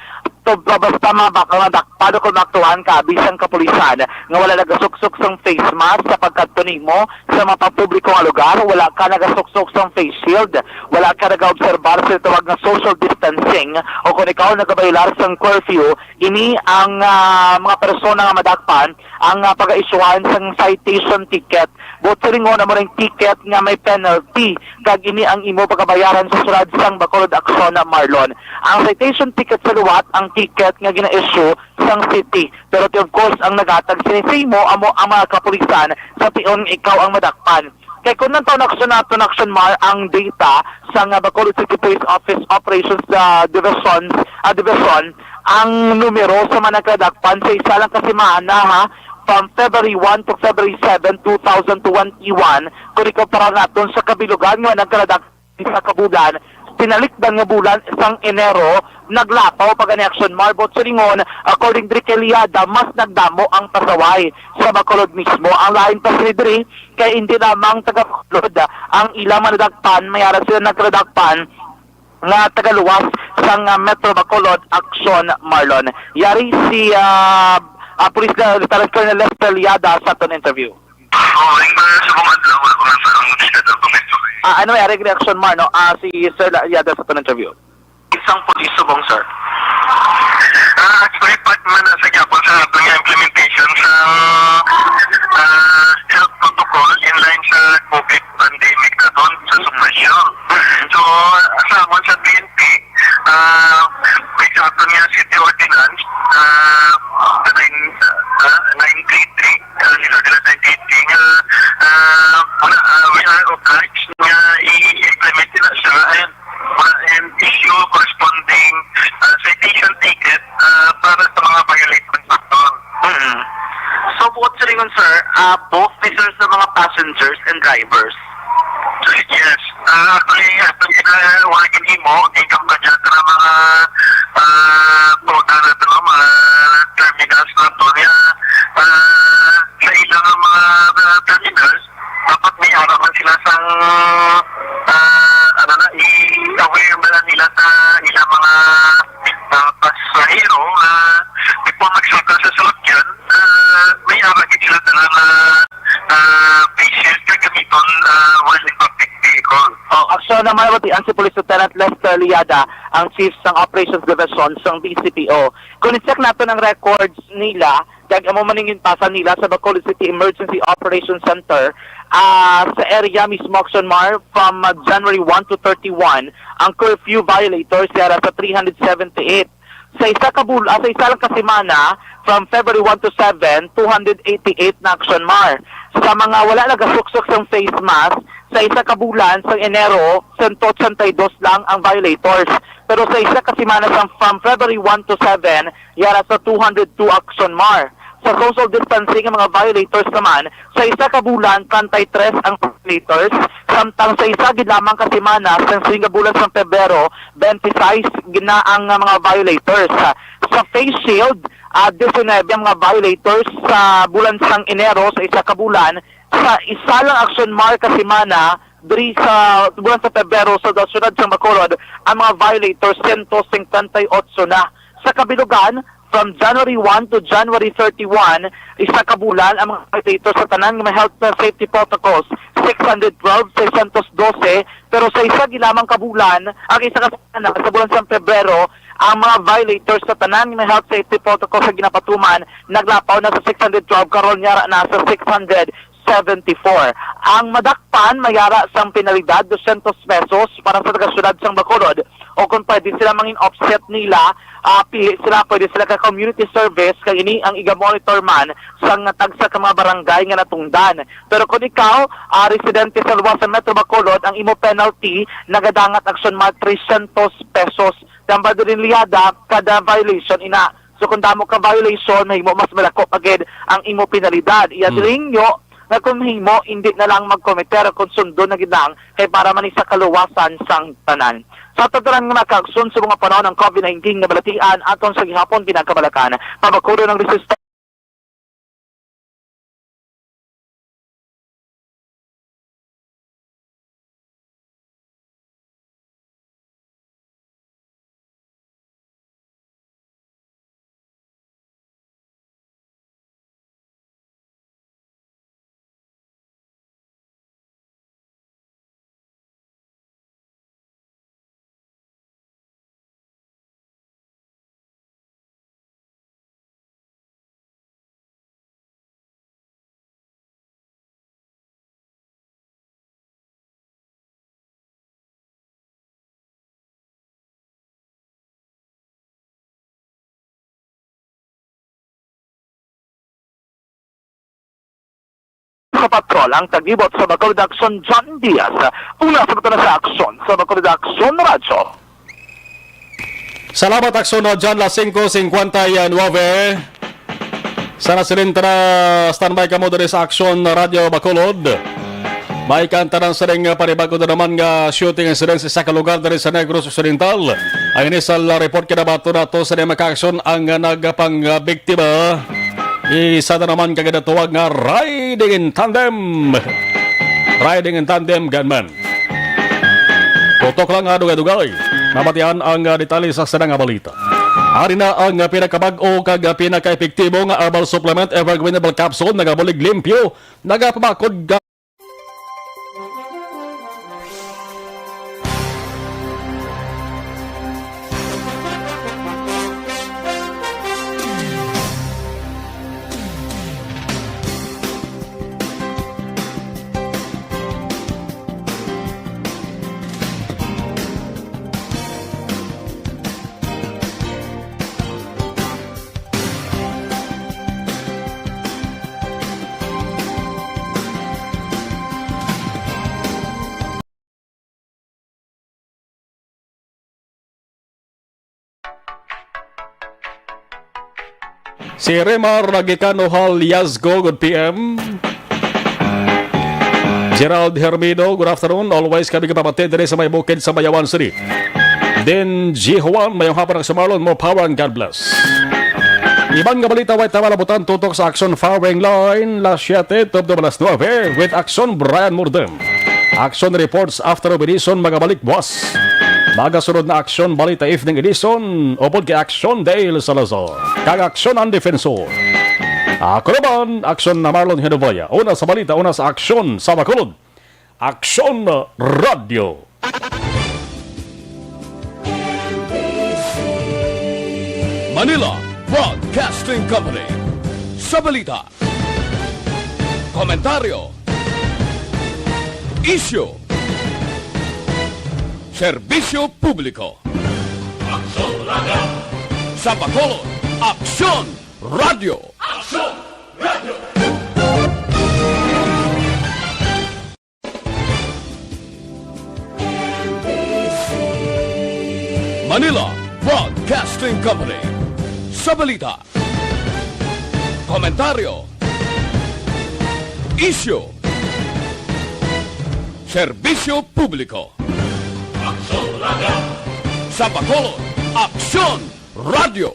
So, ba-, basta mga baka nga dakpan o kung maktuhan ka, bisan kapulisan, nga wala nagasuksok sang face mask sa pagkadto nimo sa mga pampubliko nga lugar, wala ka nagasuksok sang face shield, wala ka nagaobserbar sa tawag nga social distancing, o kung ikaw nagabayular sang curfew, ini ang, ah, mga persona nga madakpan ang, ah, pag-isyuhan sang citation ticket. Buot silingon, amo ning ticket nga may penalty, kag ini ang imo pagabayaran sa sulod sang Bacolod Aksyon, Marlon. Ang citation ticket sa liwat ang ticket nga gina-issue sang city. Pero of course, ang naghatag sini sa imo amo ang mga kapulisan sa tion nga ikaw ang madakpan. Kay kung nang taon aksyon naton, Aksyon Mar, ang data sa nga Bacolod City Police Office Operations, ah, Division, ah, Division, ang numero sa mga nagkadakpan sa isa lang ka semana, ha, from February one to February seven, two thousand twenty-one, kung ikumpara naton sa kabilugan nga nagkaladak sa kabulan, pinalikdan nga bulan sang Enero, naglapaw pa gani, Aksyon Mar. Buot silingon, according diri kay Liada, mas nagdamo ang pasaway sa Bacolod mismo. Ang lain pa sini diri, kay indi lamang taga Bacolod ang ilang madadakpan, may ara sila nagkadakpan nga tagaluwas sang, ah, Metro Bacolod, Aksyon Marlon. Yari si, ah, ah, Police Lieutenant Colonel Lester Liada sa aton interview. Oh, ing ba sa mga adlaw, wala ko lang sa ang sila daw kung ito eh. Ah, ano may ari reaction mo, no? Ah, si Sir La-, Liada sa aton interview. Isang police subong, sir. Ah, actually, part man na sa gyapon sa aton nga implementation sa, ah, health protocol in line sa COVID pandemic naton sa suppression. So, sa amon sa P N P, ah, may sa aton nga city ordinance, ah, the nine, ah, nine three three, ah, city ordinance nine three three, nga, ah, wala, ah, we are obliged nga i-implement na siya and, ah, and issue corresponding, ah, citation ticket, ah, para sa mga violating factor. Mm. So, buot silingon, sir, ah, both ni sir sa mga passengers and drivers. Yes. Ah, actually, atong gina-, wala ginhimo, income ka dyan sa mga, ah, toda na to, mga terminals na to niya. Ah, sa ilang mga, ah, terminals, dapat may ara man sila sang, ah, ano na, i-aware man nila sa ilang mga, ah, pasahero nga before magsakay sa salakyan, ah, may ara gid sila dala na, ah, face shield nga gamiton, ah, while in public vehicle. Oh, aksyon naman, mabatian si Police Lieutenant Lester Liada, ang chief sang Operations Division sang B C P O. Kung i-check naton ang records nila, kag amo man ang ginpasa nila sa Bacolod City Emergency Operations Center, ah, sa area mismo, Action Mar, from, ah, January one to thirty-one, ang curfew violators yara sa three hundred seventy-eight. Sa isa ka bul-, ah, sa isa lang ka semana, from February one to seven, two hundred eighty-eight na, Action Mar. Sa mga wala nagasuksok sang face mask, sa isa ka bulan sang Enero, sento ochenta y dos lang ang violators. Pero sa isa ka semana sang from February one to seven, yara sa two hundred two, Action Mar. Sa social distancing, ang mga violators naman, sa isa ka bulan, treinta y tres ang violators, samtang sa isa gid lamang ka semana, sa siling nga bulan sang Pebrero, twenty-six gid na ang, ah, mga violators. Sa face shield, ah, diecinuebe ang mga violators sa bulan sang Enero, sa isa ka bulan, sa isa lang, Action Mar, ka semana, diri sa bulan sa Pebrero, sa syudad sang Bacolod, ang mga violators, sento singkwenta y otso na. Sa kabilugan, from January one to January thirty-one, isa ka bulan, ang mga violators sa tanan nga may health and safety protocols, six hundred twelve, seiscientos doce, pero sa isa gid lamang ka bulan, ang isa ka semana, sa bulan sang Pebrero, ang mga violators sa tanan nga may health safety protocols sa ginapatuman, naglapaw na sa six hundred twelve, karon yara na sa six hundred seventy-four. Ang madakpan, mayara sang penalidad, dosyentos pesos para sa taga-syudad sang Bacolod, o kung pwede sila mangin offset nila, ah, pili sila, pwede sila ka community service, kay ini ang iga-monitor man sang tagsa ka mga barangay nga natungdan. Pero kung ikaw, ah, residente sa luwas sa Metro Bacolod, ang imo penalty nagadangat, Action Mar, trescientos pesos. Tambal din liada kada violation ina. So kung damo ka violation, mahimo mas malako pa gid ang imo penalidad. Iya Hmm. Diri ninyo nga kung mahimo, hindi na lang magkomiter kung sundon na gid lang kay para man sa kaluwasan sang tanan. Sa tanan nga mga kaagsoon sa mga panahon ng COVID nineteen nga balatian aton sa gihapon pinagkabalakan, pabakuro ng resistensya. Patrol ang taglibot sa Bacolod Aksyon, John Diaz. Una sa butana sa Aksyon, sa Bacolod Aksyon Radyo. Salamat, Aksyon, no, John, las singko singkwenta y nuebe. Sana silin tara, standby kamo diri sa Aksyon Radyo Bacolod. May kantanan sining panibag-o na naman nga shooting incident sa isa ka lugar diri sa Negros Occidental. Ang initial report kinabato nato sa mga aksyon ang nagpangbiktima. Isa na naman ka ginatawag nga riding in tandem. Riding in tandem gunman. Tutok lang nga dugay-dugay. Mabatian ang, ah, detalye sa sana nga balita. Ari na ang, ah, pinakabag-o kag, ah, pinakaepektibo nga herbal supplement, Evergreen Herbal Capsule, nagabulig limpyo, nagapabakod ka. Si Remar Nagikano Hal Yazgo, good P M. Gerald Hermino, good afternoon. Always kami kapamati diri sa may bukid sa Mayawan City. Din G Juan, mayong hapon sa Marlon, more power and God bless. Iban nga balita, way tama labutan tutok sa Aksyon Firing Line, las siete tubtob alas nuebe, with Aksyon Brian Murden. Action reports after Benison magabalik buwas. Magasunod na Aksyon Balita Evening Edition, upod kay Aksyon Dale Salazar kag Aksyon ang Defensor. Ako naman, Aksyon na Marlon Hinovaya. Una sa balita, una sa aksyon sa Bacolod. Aksyon Radyo. Manila Broadcasting Company. Sa balita, komentaryo, isyu, serbisyo publiko. Aksyon Radyo. Sa Bacolod, Aksyon Radyo. Aksyon Radyo. Manila Broadcasting Company. Sa balita, komentaryo, isyu, serbisyo publiko. Aksyon Radyo. Sa Bacolod, Aksyon Radyo.